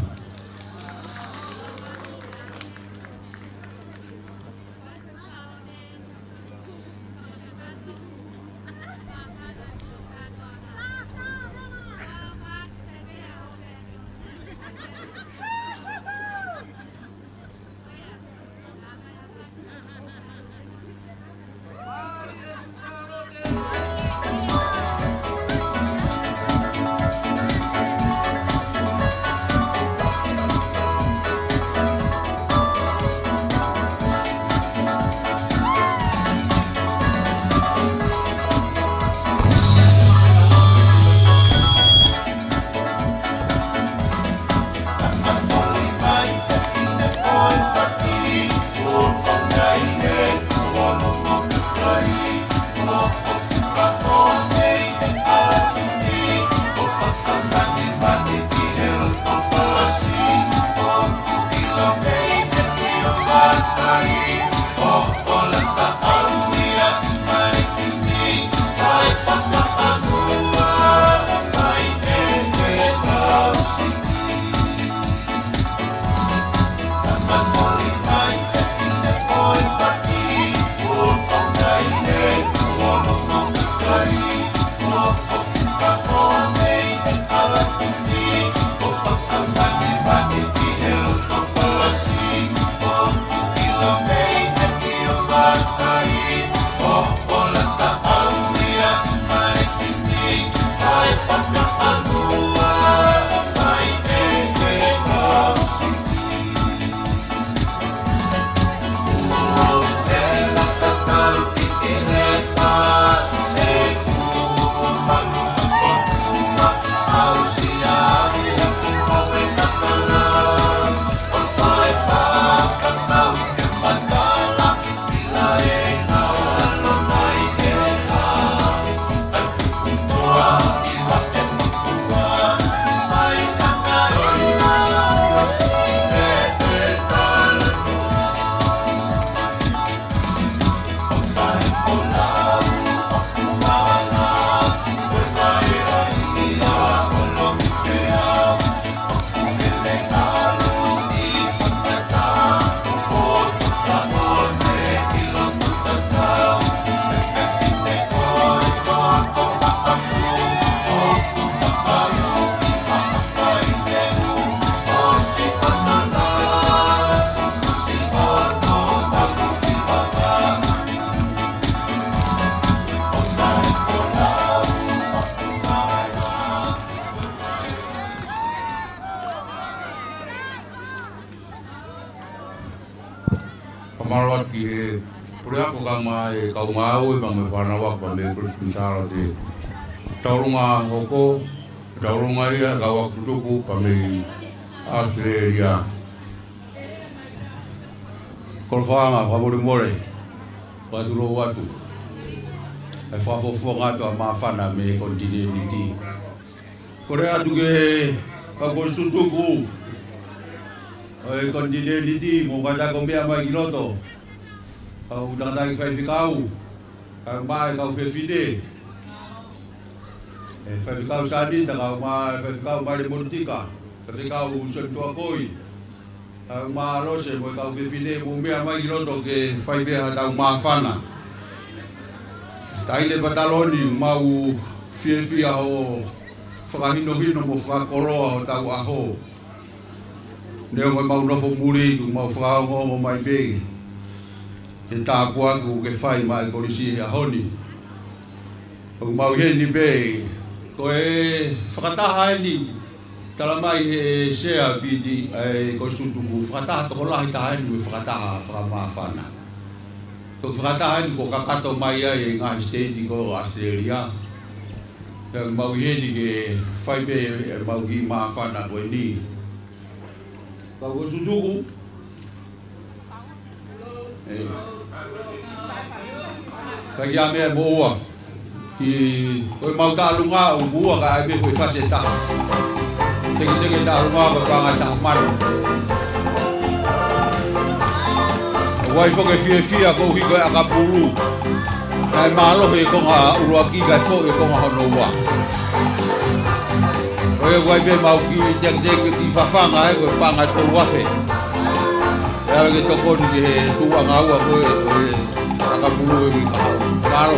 Fakamālō atu ki he puleako kae ʻumaʻā e kau ngāue pea mo e fānau ako pea mei he Kolisi Kuini Sālote. Tauʻolunga hoko, tauʻolunga ia, kau ako tutuku pea mei ʻAositelēlia. Kolofoʻanga, fakamolemole, fakatulou atu. ʻE fakafofonga atu ʻa e māfana mei he konitinēniti. Kole atu ki he kau kolisi tutuku ʻo e konitinēniti, mou kātaki ʻo meʻa mai ki loto. Kau tangataʻeiki faifekau, kae ʻumaʻā e kau fefine. ʻE Faifekau Sānita, kae ʻumaʻā e Faifekau Maile Molutika, Faifekau Sione Tuakoi, kae ʻumaʻā Lose mo e kau fefine, mou meʻa mai ki loto ke fai pē haʻatau māfana. Taʻahine Pataloni, mau fiefia hoʻo fakahinohino mo fakakoloa hotau ʻaho. Neongo ʻemau nofo muli, kuo mau fakaongoongo mai pē ki he tāpuaki kuo ke fai maʻa e kolisi he ʻaho ni. ʻOku mau ʻi heni pē, ko e fakataha eni, tala mai he Sea Piti, ʻa e kolisi tutuku, fakataha tokolahi taha eni, ko e fakataha fakamāfana. Ko e fakataha eni kuo kakato mai ai e ngaahi siteiti ko ʻAositelēlia. Pea mau ʻi heni ke fai pē ʻemau kiʻi māfana ko eni. Kau kolisi tutuku. ʻE. Ka ia meʻa mo ua. Ki, ko ʻemau tālunga ʻoku ua ka ʻai pē ko e fasi ʻe taha. Teketeke taʻu ua ko e paʻanga ʻe taha mano. ʻOku ʻi ai foki e fiefia koeʻuhi ko e ʻakapulu. Naʻe mālohi e konga ʻuluaki kae foʻi e konga hono ua. Ko ia ʻoku ʻi ai pē ʻemau kiʻi teketeke kiʻi fafanga ē ko e paʻanga ʻe tolu afe. ʻE ʻave ke tokoni ki he tuʻuʻanga ua ko ē, ko e ʻakapulu ʻe ui kahaʻu. Mālō.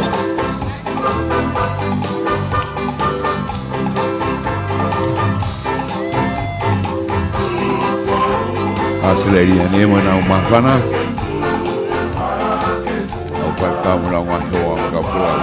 ʻAositelēlia ni mo ʻenau māfana. ʻOku fai ka mo lau ngā hoa mo ka pua.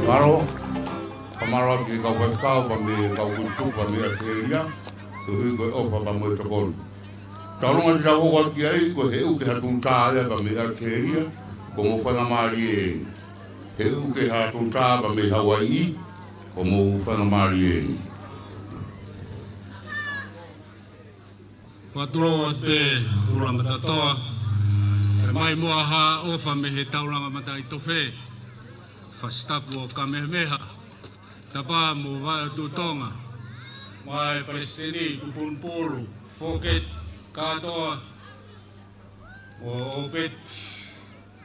Mālō, fakamālō ki he kau faifekau pea mei he kau kutupa mei ʻAositelēlia, koeʻuhi ko e ʻofa pea mo e tokoni. Taulanga te tau hoko atu ki ai, ko Heuke Hatutā ia pea mei ʻAositelēlia, ko hoʻomou faingamālie eni. Heuke Hatutā pea mei Hauaiʻi, ko hoʻomou faingamālie eni. Fakatulou atu pē, Tula Matatoa. ʻE mai muʻa ha ʻofa mei he Taulanga Mataʻitofe. Fasi tapu ʻo Kamehameha. Tapa mo Vaʻe ʻo Tuʻi Tonga. Mai Palesiteni, Kupunupulu, Foketi, Katoa, ʻo ʻOpeti.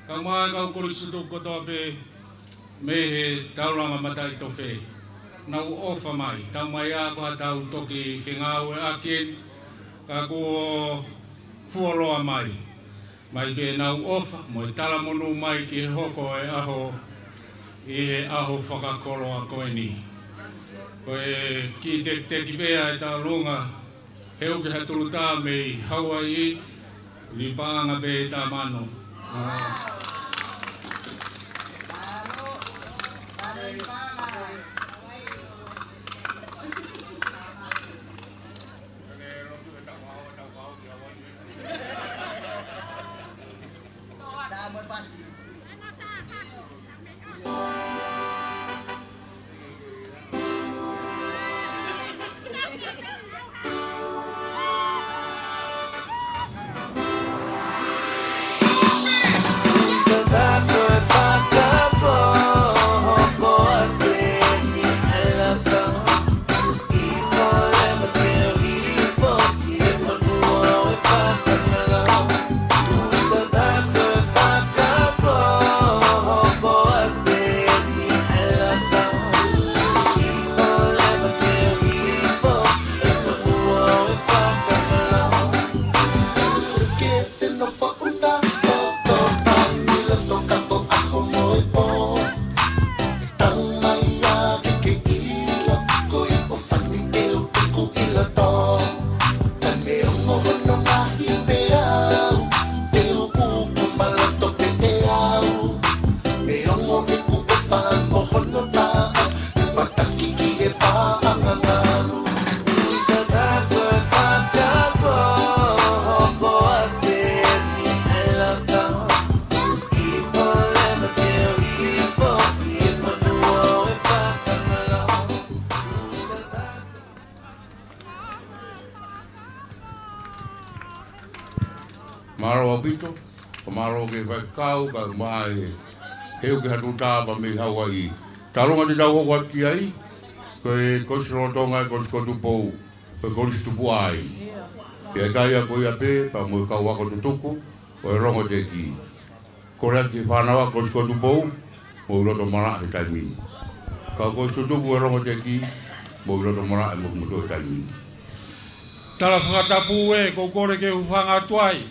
Kae ʻumaʻā e kau kolisi tutuku kotoa pē mei he Taulanga Mataʻitofe. Nau ʻofa mai, tau mai ā ko haʻatau toki fengāueʻaki eni, ka kuo fuoloa mai. Mai pē ʻenau ʻofa, mo e talamonū mai ki he hoko e ʻaho, ʻi he ʻaho fakakoloa ko eni. Ko e kiʻi tekiteki pē ʻa e taulanga, Heuke Hatutā mei Hauaiʻi, ʻi paʻanga pē ʻe taha mano. Mālō ʻaupito, ko e mālō ki he faifekau, kae ʻumaʻā e He ʻoku ke hatu tā pea mei Hauaiʻi. Talunga te tau hoko atu ki ai, ko e Kolisi Lolotonga, e Kolisi ko Tupou, ko e kolisi tupuʻa ia. Pea ʻikai ko ia pē, pea mo e kau ako tutuku ʻo e Longoteki. Kole atu ki he fānau ako Kolisi ko Tupou, mou loto malaʻe he taimi ni. Kau Kolisi tutuku ʻo e Longoteki, mou loto malaʻe mo kimoutolu he taimi ni. Tala fakatapu ē, ʻoku ou kole ke u hūfanga atu ai.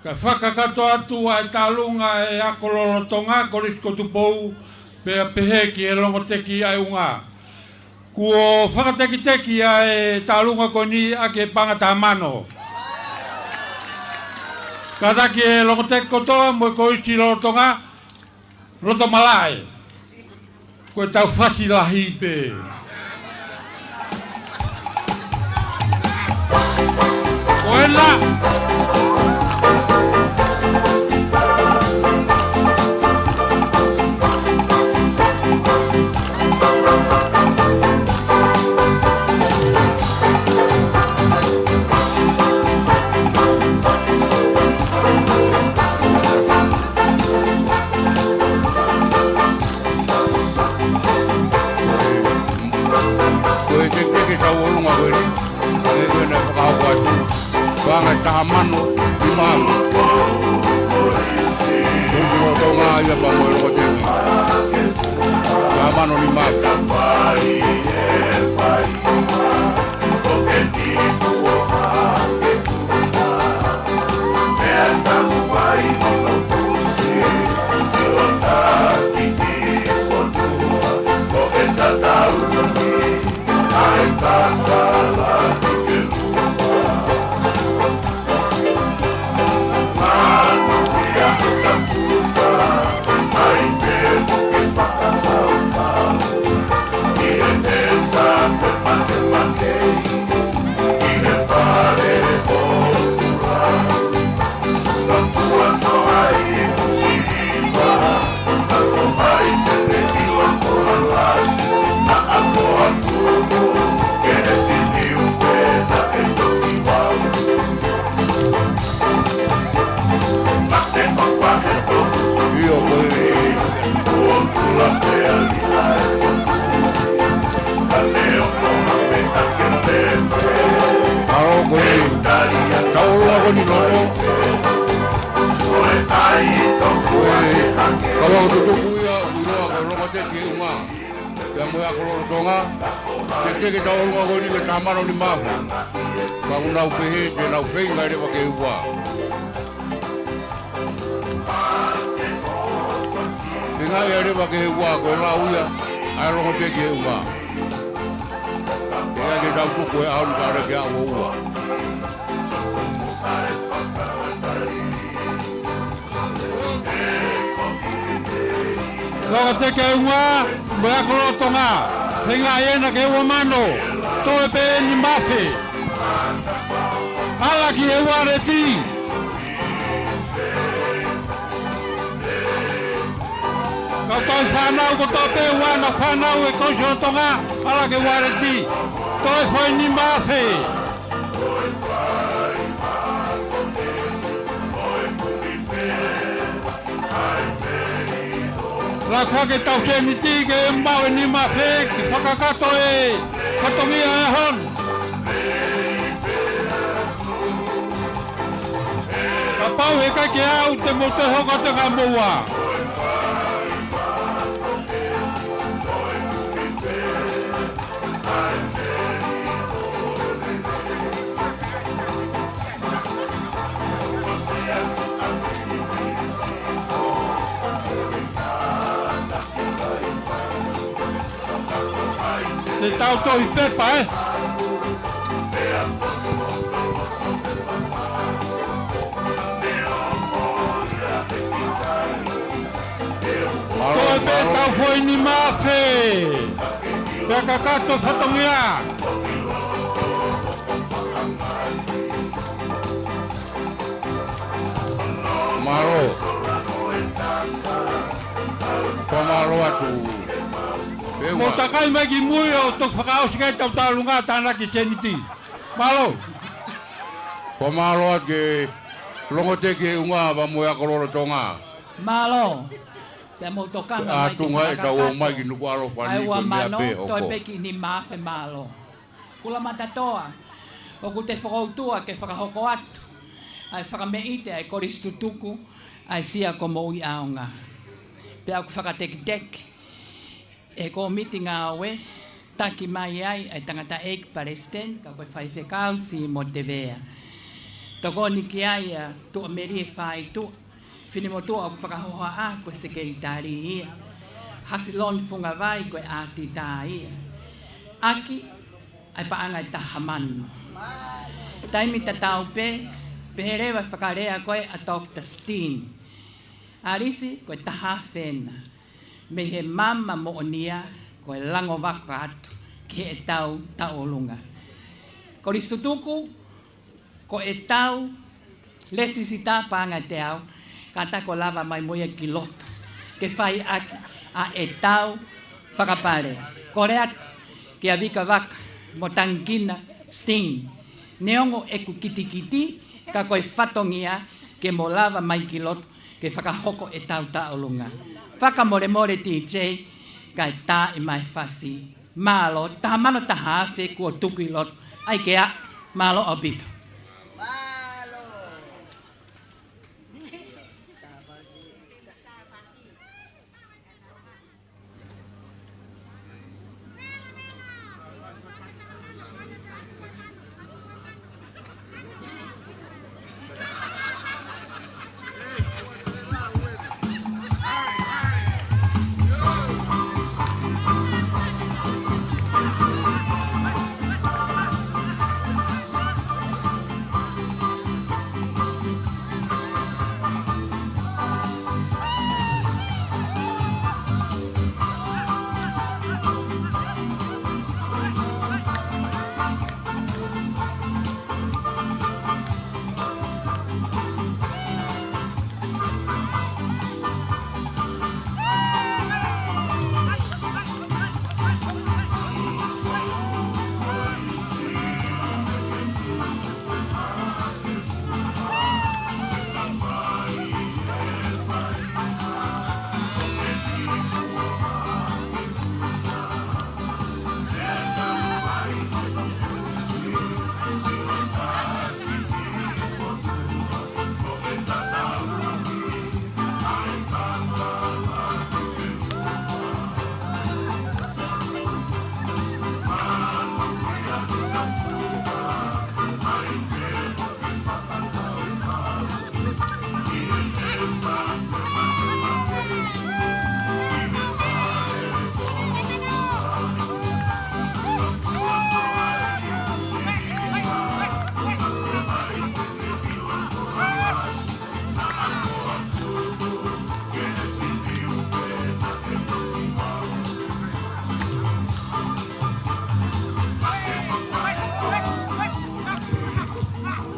Kae fakakakato atu ʻa e talunga ʻa e ako lolotonga, Kolisi ko Tupou, pea pehē ki he Longoteki ʻa e ʻUnga. Kuo fakatekiteki ʻa e talunga ko eni ʻaki e paʻanga taha mano. Kātaki e Longoteki kotoa mo e Kolisi Lolotonga, loto malaʻe. Ko e tau fasi lahi pē. Ko ena. Ko e teketeke tau ʻolunga ko eni, hangē ko ena ʻoku fakahoko atu. Paʻanga taha mano, nima afe. Ko e Kolisi Lolotonga ia pea mo e Longoteki. Taha mano nima afe. ʻIo, ko e, ʻa ē ko e, tau ʻolunga ko eni loto. Ko e, kau ako tutuku ia, ʻoku ʻiloa ko e Longoteki ʻUnga. Pea mo e ako lolotonga, teketeke tau ʻolunga ko eni ko e taha mano nima afe. Ka ʻoku nau pehē te nau feinga leva ke ua. Feinga ia leva ke ua ko e lau ia ʻa e Longoteki ʻUnga. Pea ke tau tuku e ʻaho ni ka ʻoku ʻikai ke ua. Longoteki ʻUnga, mo e ako lolotonga, feinga ena ke ua mano, toe pē nima afe. Ala ki he ualeti. Kau tau fānau kotoa pē ʻoku ʻi ai hano fānau ʻi he Kolisi Lolotonga, ala ki he ualeti. Toe foʻi nima afe. Laka ke tau sēniti ke maʻu e nima afe ke fakakakato e fatongia ʻo e ʻaho ni. Kapau he ʻikai ke ʻaʻau te mou toe hoko atu ka mou ua. Te tau tohi pepa, ē? Ko e pē tau foʻi nima afe. Pea kakato fatongia. Mālō. Fakamālō atu. Mou takai mai ki mui ʻo toki fakaʻosi ki ai ʻetau talunga tānaki sēniti. Mālō. Fakamālō atu ki he Longoteki ʻUnga pea mo e ako lolotonga. Mālō. Pea mou tokanga mai ki he fakakakato. Atu ngai e tau ō mai ki Nukuʻalofa ni, ko e meʻa pē ʻe hoko. Toe pē ki he nima afe, mālō. Kula Matatoa, ʻoku te fokoutua ke fakahoko atu ʻa e fakameʻite ʻa e Kolisi Tutuku ʻa e Sia ko Moʻui ʻAonga. Pea ʻoku fakatekiteki ʻe he kōmiti ngāue, taki mai ai ʻa e tangataʻeiki palesiteni, ka ko e faifekau Simo Tevea. Tokoni ki ai ʻa Tuʻamelie Faituʻa, finemotuʻa ʻoku fakahohaʻa ko e sekelitali ia. Hasiloni Fungavai ko e ʻātita ia. ʻAki ʻa e paʻanga ʻe taha mano. Taimi tatau pē, pehē leva e fakalea ko ē ʻa Doctor Steen. ʻAlisi ko e taha afe ena. Mei he maama moʻonia ko e lango vaka atu ki heʻetau tauʻolunga. Kolisi Tutuku, ko ʻetau lēsisita paʻanga ʻe teau, kātaki ʻo lava mai mo ia ki loto ke fai ʻaki ʻa ʻetau fakapale. Kole atu kia Vika Vaka mo Tangikina Sting, neongo ʻeku kitikiti, ka ko e fatongia ke mo lava mai ki loto ke fakahoko ʻetau tauʻolunga. Fakamolemole DJ, kae tā ʻi mai fasi. Mālō, taha mano taha afe kuo tuku ʻi loto. ʻAi ke ʻā, mālō ʻaupito.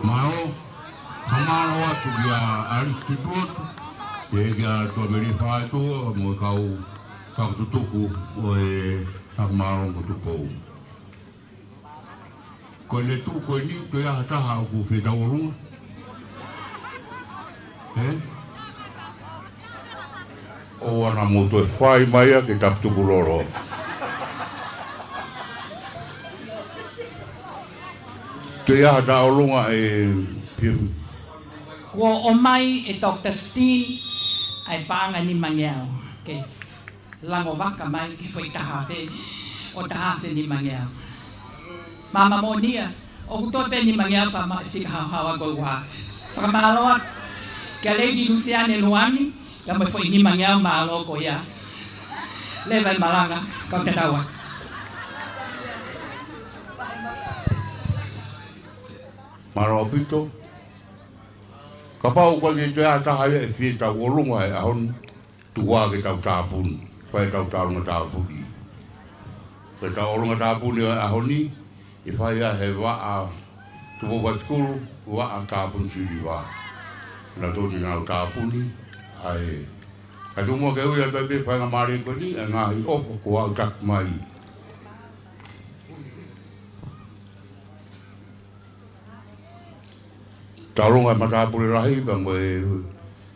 Mālō, ka mālō atu kia ʻAlisi Tutuʻotu, pehē kia Tuʻamelie Faituʻa, mo e kau fakatutuku ʻo e Takamālō mo Tupou. Ko ʻene tuʻu ko eni, toe ʻi ai ha taha ʻoku fie tauʻolunga? Ē? ʻOua naʻa mou toe fai mai ia ke tapu tukulolo. Toe ʻi ai ha tauʻolunga ʻe fie? Kuo ʻomai ʻe Doctor Steen ʻa e paʻanga nimangeau. Ke lango vaka mai ki he foʻi taha afe, ʻo taha afe nimangeau. Maama moʻonia, ʻoku toe pē nimangeau pea maʻu e fika haohaoa ko e ua afe. Fakamālō atu kia Lady Lusiane Luani, ia mo e foʻi nimangeau mālō ko ia. Leva e malanga, kau tatau atu. Mālō ʻaupito. Kapau ʻoku ʻikai ke toe ʻi ai ha taha ia ʻe fie tauʻolunga he ʻaho ni, tuku ā ke tau tāpuni, fai ʻetau tauʻolunga tāpuni. Ko e tauʻolunga tāpuni ʻo e ʻaho ni, ʻe fai ia he vaʻa Tupou High School, vaʻa tāpuni siliva. Naʻa tau ni nau tāpuni, ʻa e. Ka tuku muʻa ke ui atu pē faingamālie ko eni, ʻa e ngaahi ʻofa kuo aʻutaki mai. Tauʻolunga e matāpule lahi, pea mo e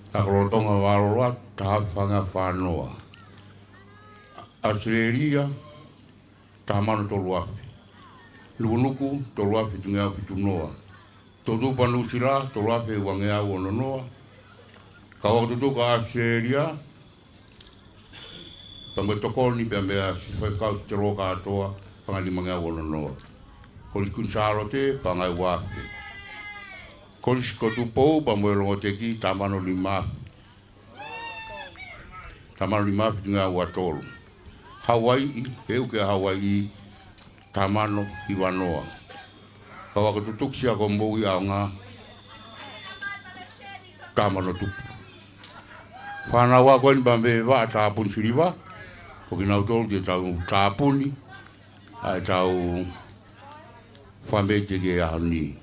Takololotonga Vāloloa, taha fanga fanoa. ʻAositelēlia, taha mano tolu afe. Nukunuku, tolu afe tungeau fitu noa. Tuʻotuʻuni pea Nuʻusila, tolu afe uangeau ono noa. Kau ako tutuku ʻa ʻAositelēlia, pea mo e tokoni pea mei he faifekau Aotearoa kātoa, paʻanga ʻe nimangeau ono noa. Kolisi Kuini Sālote, paʻanga ʻe ua afe. Kolisi ko Tupou, pea mo e Longoteki, taha mano nima afe. Taha mano nima afe tungeau ua tolu. Hauaiʻi, he ʻuke ʻa Hauaiʻi, taha mano hiva noa. Kau ako tutuku Sia ko Moʻui ʻAonga, taha mano tupu. Fānau ako eni pea mei he vaʻa tāpuni siliva, ko kinautolu te tau tāpuni ʻa ʻetau fāmili ʻi he ʻaho ni.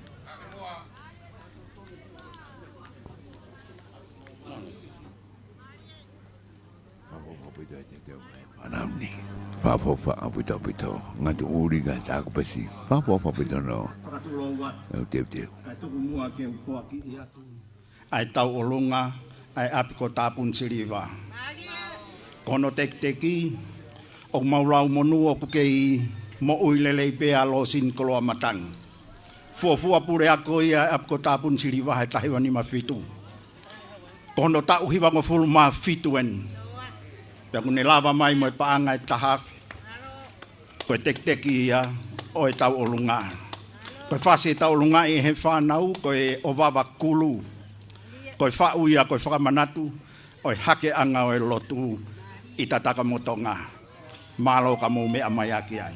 Fakaʻofoʻofa ʻaupito ʻa e teuteu ʻa e fānau ni. Fakaʻofoʻofa ʻaupito ʻaupito. Ngatu ʻuli ka tāku pesi. Fakaʻofoʻofa ʻaupito no. Fakatulou atu. ʻE teuteu. ʻE tuku muʻa ke u foaki atu ʻa e tauʻolunga ʻa e ʻapi ko Tāpuni Siliva. Ko hono tekiteki, ʻoku mau lau monū ʻoku kei moʻui lelei pē ʻa Losini Koloamatangi. Fuofua puleako ia ʻa e ʻapi ko Tāpuni Siliva he taha hiva nima fitu. Ko hono taʻu hivangofulu mā fitu eni. Pea kuo ne lava mai mo e paʻanga ʻe taha afe. Ko e tekiteki ia ʻo e tauʻolunga. Ko e fasi ʻe tauʻolunga ʻi he fānau, ko e ʻovava kulu. Ko e faʻu ia, ko e fakamanatu ʻo e hakeʻanga ʻo e lotu ʻi Tatakamotonga. Mālō ka mou meʻa mai ʻaki ai.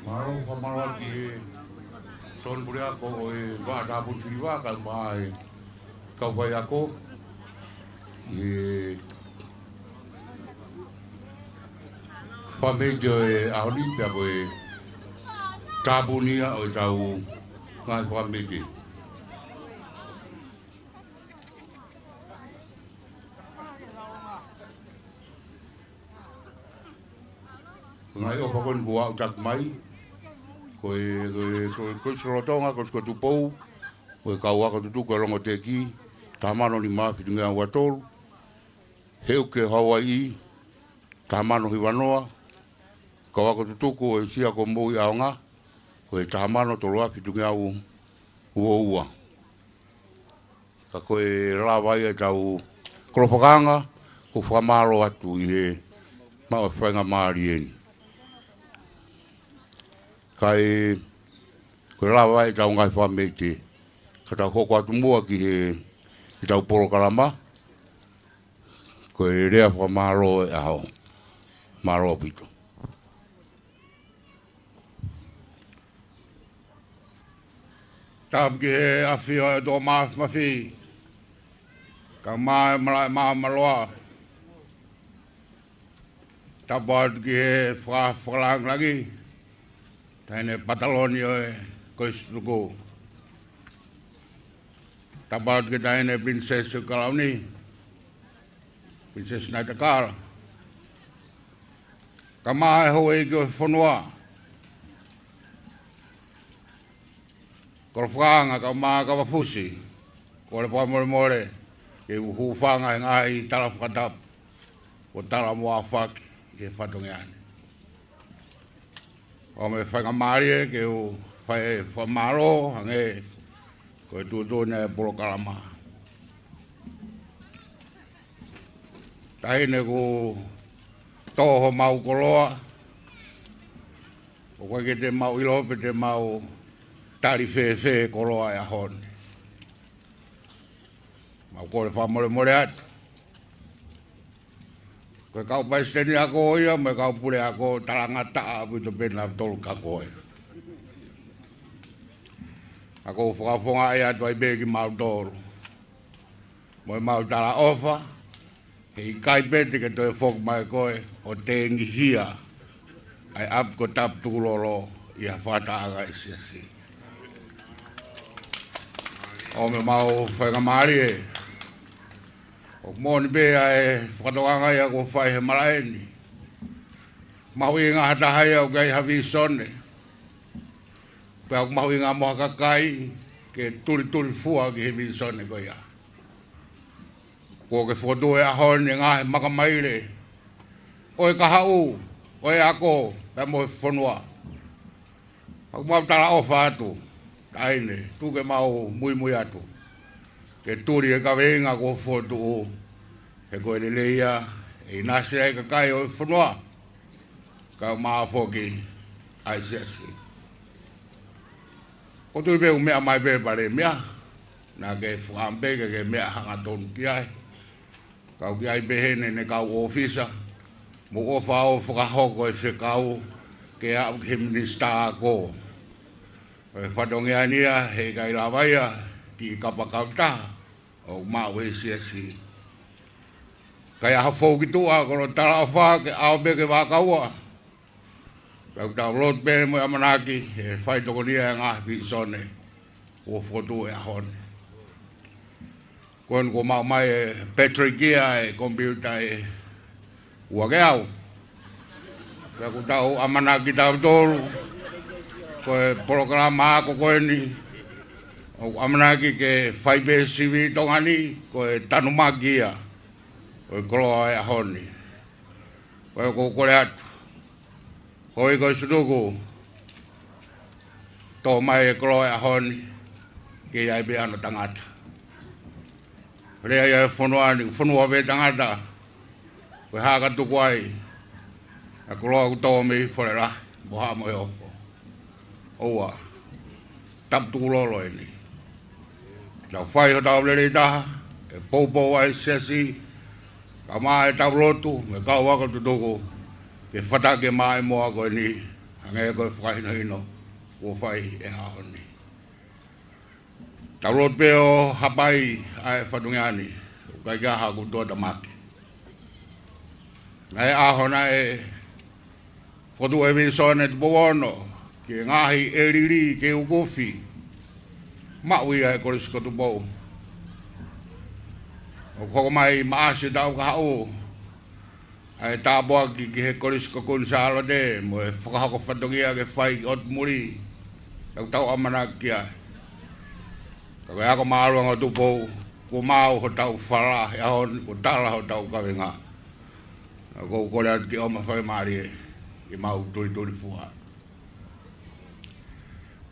Mālō, fakamālō ki he tonu puleako ʻo e Vaʻa Tāpuni Siliva, kae ʻumaʻā e kau faiako, ʻi he fakameʻite ʻo e ʻaho ni, pea ko e tāpuni ia ʻo ʻetau ngaahi fakameʻite. Ngaahi ʻofa ko eni kuo aʻutaki mai, ko e, ko e, ko e, ko e Siolotonga, ko e Sikotuʻupou, ko e kau ako tutuku ʻa e Longoteki, taha mano nima afe fitungeau ua tolu, Heuke Hawaiʻi, taha mano hiva noa, kau ako tutuku ʻo e Sia ko Moʻui ʻAonga, ko e taha mano tolu afe fitungeau ua ua. Ka ko e lava ia ʻetau kolo fakaanga, ko e fakamālō atu ʻi he maʻu e faingamālie ni. Kae ko e lava ia ʻetau ngaahi fakameʻite, ka tau hoko atu muʻa ki he, ki heʻetau polokalama, ko e lea fakamālō ʻo e ʻaho. Mālō ʻaupito. Tapu ki he ʻafio ʻa e ʻOtua Māfimafi, kae ʻumaʻā e malaʻe māmāloa. Tapu atu ki he faka-, fakalāngilangi, Taʻahine Pataloni ʻo e Kolisi Tutuku. Tapu atu ki he Taʻahine Pilinisesi ʻo e Kalauni, Pilinisesi Naitakala, kae ʻumaʻā e houʻeiki ʻo e fonua, kolo fakaanga kae ʻumaʻā e kava fusi, kole fakamolemole ke u hūfanga he ngaahi tala fakatapu kuo tala mo aofaki ʻi he fatongia ni. ʻOmai e faingamālie ke u fai e fakamālō, hangē ko e tuʻutuʻuni ʻa e polokalama. Taʻahine, kuo tō homau koloa, ʻoku ʻikai ke te mau ʻilo pe te mau tali fēfē e koloa he ʻaho ni. Mau kole fakamolemole atu. Ko e kau palesiteni ako ia mo e kau puleako, talangataʻa ʻaupito pē nautolu kia koe. Ka ʻoku ou fakafofongaʻi atu ai pē kimautolu mo ʻemau talaʻofa, heʻikai pē te ke toe foki mai koe ʻo tengihia ʻa e ʻapi ko Tapu Tukulolo ʻi ha fakatahaʻanga ʻa e siasi. ʻOmai ʻemau faingamālie. ʻOku moʻoni pē ʻa e fakatokanga ia kuo fai he malaʻe ni. Mahuʻinga ha taha ia ʻoku ʻi ai ha vīsone, pea ʻoku mahuʻinga mo ha kakai ke tulitulifua ki he vīsone ko ia. Kuo ke fokotuʻu he ʻaho ni e ngaahi makamaile ʻo e kahaʻu, ʻo e ako, pea mo e fonua. ʻOku mau talaʻofa atu, Taʻahine, tuku ke mau muimui atu ke tuli e kaveinga kuo fokotuʻu, he ko e lelei ia ʻe ʻinasi ai e kakai ʻo e fonua, kae ʻumaʻā foki ʻa e siasi. ʻOku ou tui pē ʻoku meʻa mai pē Palēmia, naʻa ke fakaʻamu pē ke ke meʻa hangatonu ki ai. Ka ʻoku ʻi ai pē heni ʻene kau ʻōfisa, mou ʻofa ʻo fakahoko e fekau ke aʻu ki he Minisitā Ako. Ko e fatongia ni ia, heʻikai lava ia ki he kapa kautaha ʻoku maʻu ʻe he siasi. Kae ʻi ai ha fou ki tuʻa, ko hono talaʻofa ke ʻalu pē ke vakai ua. Pea ʻoku tau lotu pē mo e ʻamanaki ʻe fai tokonia e ngaahi vīsone. kuo fokotuʻu he ʻaho ni. Ko eni kuo maʻu mai ʻe Patrick ia e komipiuta ʻe ua ke au. Pea ʻoku tau ʻamanaki tautolu, ko e polokalama ako ko eni, ʻoku ʻamanaki ke fai pē sivi Tonga ni, ko e tanumaki ia ʻo e koloa ʻo e ʻaho ni. Ko ia ʻoku ou kole atu, houʻeiki ko e Sutuku, tō mai e koloa ʻo e ʻaho ni, ke ʻi ai pē hano tangata. Lea ia ʻa e fonua ni, fonua pē tangata, ko e hā ka tuku ai ʻa e koloa ʻoku tō mei Fale Lahi, mo Haʻa Moheofo. ʻOua, tapu tukulolo eni. Tau fai hotau lelei taha, ʻe poupou ai e siasi, kae ʻumaʻā ʻetau lotu, mo e kau ako tutuku, ke fataki e maʻimoa ko eni, hangē ko e fakahinohino kuo fai he ʻaho ni. Tau lotu pē ʻo hapai ʻa e fatongia ni, ʻoku ʻikai ke ʻi ai ha kuo tuʻutāmaki. Naʻe ʻaho naʻe fokotuʻu e vīsone ʻa Tupou Ono ki he ngaahi ʻelili kei ukufi, maʻu ia ʻe he Kolisi ko Tupou. ʻOku hoko mai Maʻasi taʻu kahaʻu ʻa e tāpuaki ki he Kolisi ko Kuini Sālote mo e fakahoko fatongia ke fai ki ʻotu muli, ʻoku tau ʻamanaki ai. Ka ko e ako māʻolunga ʻo Tupou, kuo maau hotau fala he ʻaho ni, kuo tala hotau kaveinga. ʻOku ou kole atu ke ʻomai ha faingamālie ke mau tulituli fua.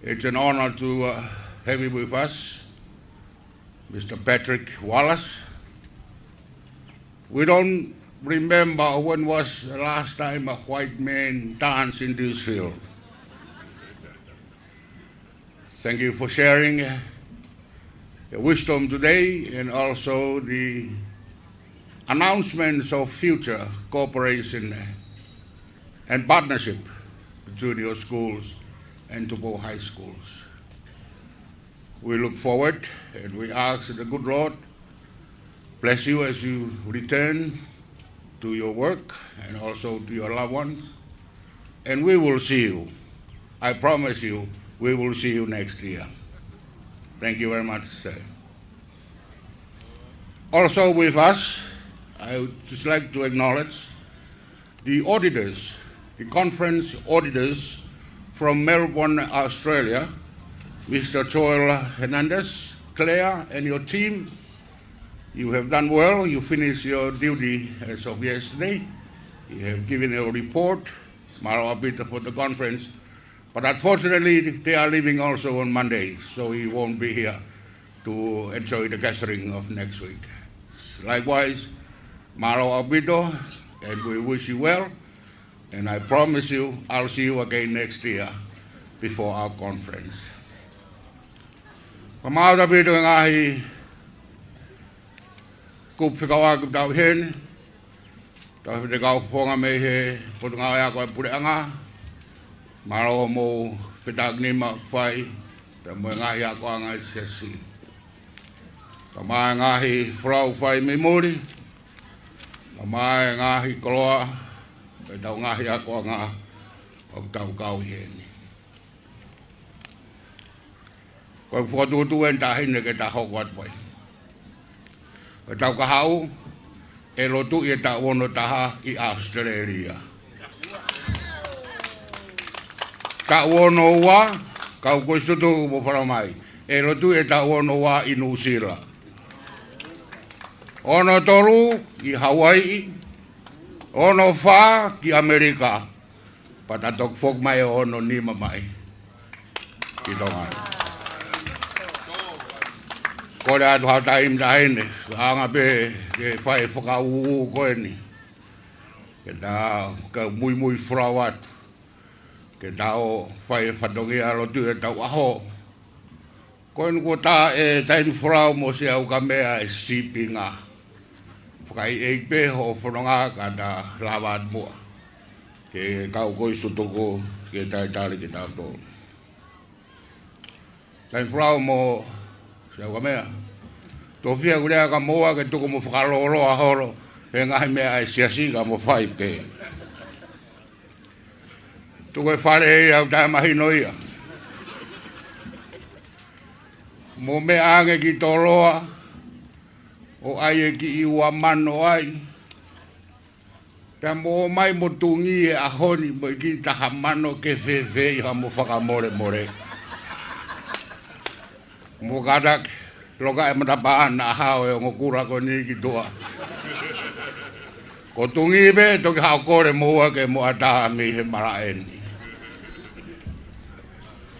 It's an honor to, uh, have you with us, Mister Patrick Wallace. We don't remember when was the last time a white man danced in this field. Thank you for sharing, uh, your wisdom today and also the announcements of future cooperation and partnership between your schools and Tupou High Schools. We look forward and we ask the good Lord bless you as you return to your work and also to your loved ones. And we will see you. I promise you, we will see you next year. Thank you very much, sir. Also with us, I would just like to acknowledge the auditors, the conference auditors from Melbourne, Australia, Mister Joel Hernandez. Claire and your team, you have done well. You finished your duty as of yesterday. You have given a report, mālō ʻaupito, for the conference. But unfortunately, they are leaving also on Monday, so he won't be here to enjoy the gathering of next week. Likewise, mālō ʻaupito, and we wish you well. And I promise you, I'll see you again next year before our conference. Fakamaau ʻaupito ki he ngaahi kupu fekauʻaki ʻoku tau ʻi heni, tau fete kau fofonga mei he Potungāue Ako ʻa e Puleʻanga, mālō hoʻomou fetākinima ʻoku fai, pea mo e ngaahi akoʻanga ʻa e siasi. Kae ʻumaʻā e ngaahi folau ʻoku fai mei muli, kae ʻumaʻā e ngaahi koloa, pea mo ʻetau ngaahi akoʻanga ʻoku tau kau ʻi heni. Ko e fokotuʻutuʻu eni, Taʻahine, ke ta hoko atu ai. Ko e taʻu kahaʻu, ʻe lotuʻi e taʻu ono taha ʻi ʻAositelēlia. Taʻu ono ua, kau Kolisi Tutuku mo Falamai, ʻe lotuʻi e taʻu ono ua ʻi Nuʻusila. Ono tolu ʻi Hauaiʻi, ono fā ki ʻAmelika, pea ta toki foki mai ʻo ono nima mai ki Tonga. Kole atu ha taimi, Taʻahine, ʻoku anga pē ke fai e fakaʻuʻu ko eni, ke ta, ke muimui folau atu, ke ta ō fai e fatongia lotu e taʻu ʻaho. Ko eni kuo tā e taimi folau mo Siaʻukameʻa e sīpinga. Fakaʻeiʻeiki pē hoʻo fononga ka ta lava atu muʻa ki he kau Kolisi Tutuku ke talitali kitautolu. Taimi folau mo Siaʻukameʻa. Tofiʻa, ʻoku lea kia moua ke tuku mo fakalōloa holo he ngaahi meʻa ʻa e siasi ka mo fai pē. Tuku e fale ia ʻoku taʻemahino ia. Mo meʻa ange ki Toloa, ʻo ʻai e kiʻi ua mano ai. Pea mo ō mai mo tungi he ʻaho ni mo e kiʻi taha mano ke fēfē ʻi haʻamo fakamolemole. Mo kātaki, loka e matapā naʻa hao e ongo kula ko eni ki tuʻa. Ko tungi pē toki haʻu kole mo ua ke mo ʻatā mei he malaʻe ni.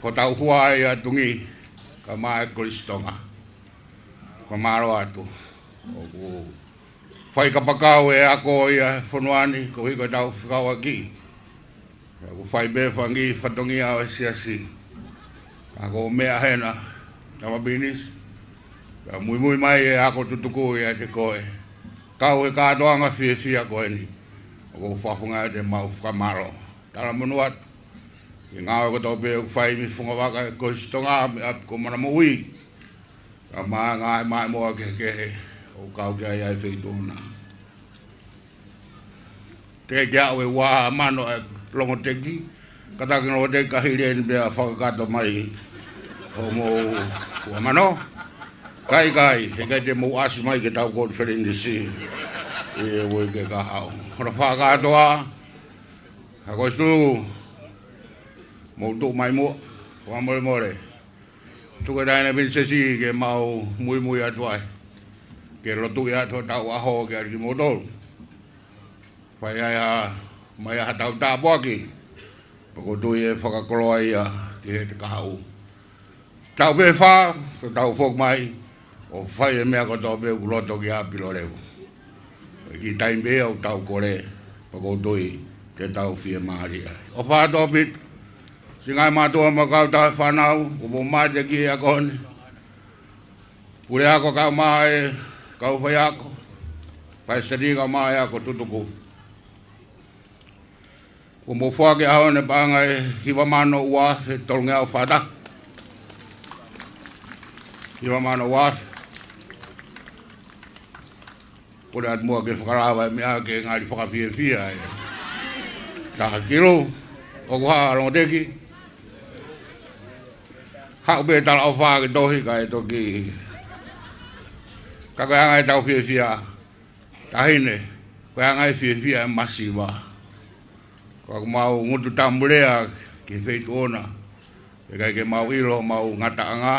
Ko tau hua ia tungi, ka mai Kolisi Tonga. Ko mālō atu. ʻOku fai kapakau e ako ia he fonua ni, ko hiko tau fekauʻaki. Pea ʻoku fai pē fanga kiʻi fatongia ʻo e siasi. Ka ko e meʻa hena, tama pinis. Pea muimui mai e ako tutuku ia te koe. Kau he kātoanga fiefia ko eni. ʻOku ou fakafofonga atu e mau fakamālō. Talamonū atu. Ki he ngāue kotoa pē ʻoku fai mei he fungavaka ʻo e Kolisi Tonga, mei ʻapi ko Manamoʻui. Ka mai ngaahi maʻimoa kehekehe, ʻoku kau ki ai ʻa e feituʻu na. Teʻeki ke aʻu e ua mano ʻa e longoteki, kātaki longoteki ka hili eni pea fakakakato mai hoʻomou ua mano. Ka ʻikai, heʻikai te mou ʻasi mai ke tau konifelenisi. ʻI he uike kahaʻu. Hono fakakātoa, ha ko e situ, mou tuʻu mai muʻa, fakamolemole. Tuku e taina Pilinisesi ke mau muimui atu ai. Ke lotuʻi atu hotau ʻaho kiate kimoutolu. Fai ai ha, mai ha tau tāpuaki. Pea ʻoku ou tui ʻe fakakoloa ia ki he te kahaʻu. Tau pē fā, tau foki mai, ʻo fai e meʻa kotoa pē ʻoku loto ki ai pilo levu. ʻE kiʻi taimi pē ʻoku tau kole, pea ʻoku ou tui te tau fiemālie ai. ʻOfa atu ʻaupito, siʻi ngaahi mātuʻa mo e kau tauhi fānau, ʻoku mou mate ki he ako ni. Puleako kaeʻumaʻā e kau faiako, palesiteni kaeʻumaʻā e ako tutuku. Kuo mou foaki ʻaho ni paʻanga ʻe hiva mano ua afe tolungeau fā taha. Hiva mano ua afe. Kole atu muʻa ke fakalava e meʻa ke ngali fakafiefia e taha kilu. ʻOku hā longoteki. Haʻu pē talaʻofa ke tohi kae toki. Ka ko e anga ʻetau fiefia. Taʻahine, ko e anga e fiefia e masiva. Ka ʻoku mau ngutu tamu lea ki he feituʻu na. ʻIkai ke mau ʻilo homau ngataʻanga,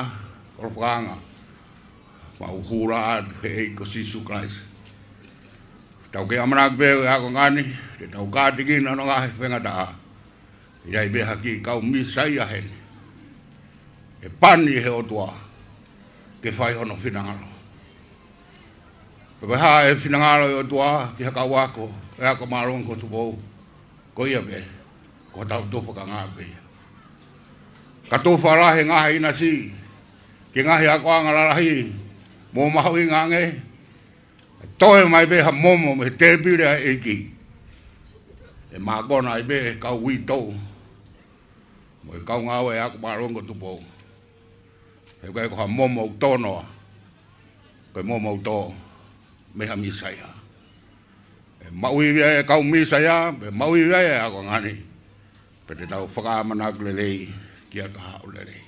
kolofoʻanga. Mau hū atu he ʻEiki ko Sīsū Kalaisi. Tau kei ʻamanaki pē ʻa e ako ngani, te tau kātekina hono ngaahi faingataʻa. ʻE ʻi ai pē ha kiʻi kau Mīsaia heni. ʻE pani he ʻOtua. Ke fai hono finangalo. Pea ko e hā e finangalo ʻo e ʻOtua, ki ha kau ako, ʻe ako māʻolunga ko Tupou. Ko ia pē, ko hotau tufa ka ngā pē ia. Ka tufa lahi ngaahi ʻinasi, ki he ngaahi akoʻanga lalahi, mo mahuʻinga ange, toe mai pē ha momo mei he tēpile ʻa e ʻEiki. ʻE mākona ai pē, kau uitou. Mo e kau ngāue ʻa e ako māʻolunga ko Tupou. He ʻikai ko ha momo ʻoku tō noa. Ko e momo ʻoku tō mei ha Mīsaia. ʻE maʻu ivi ai e kau Mīsaia, pea maʻu ivi ai e ako ngani. Pea te tau fakaʻamanaki lelei ki ha kahaʻu lelei.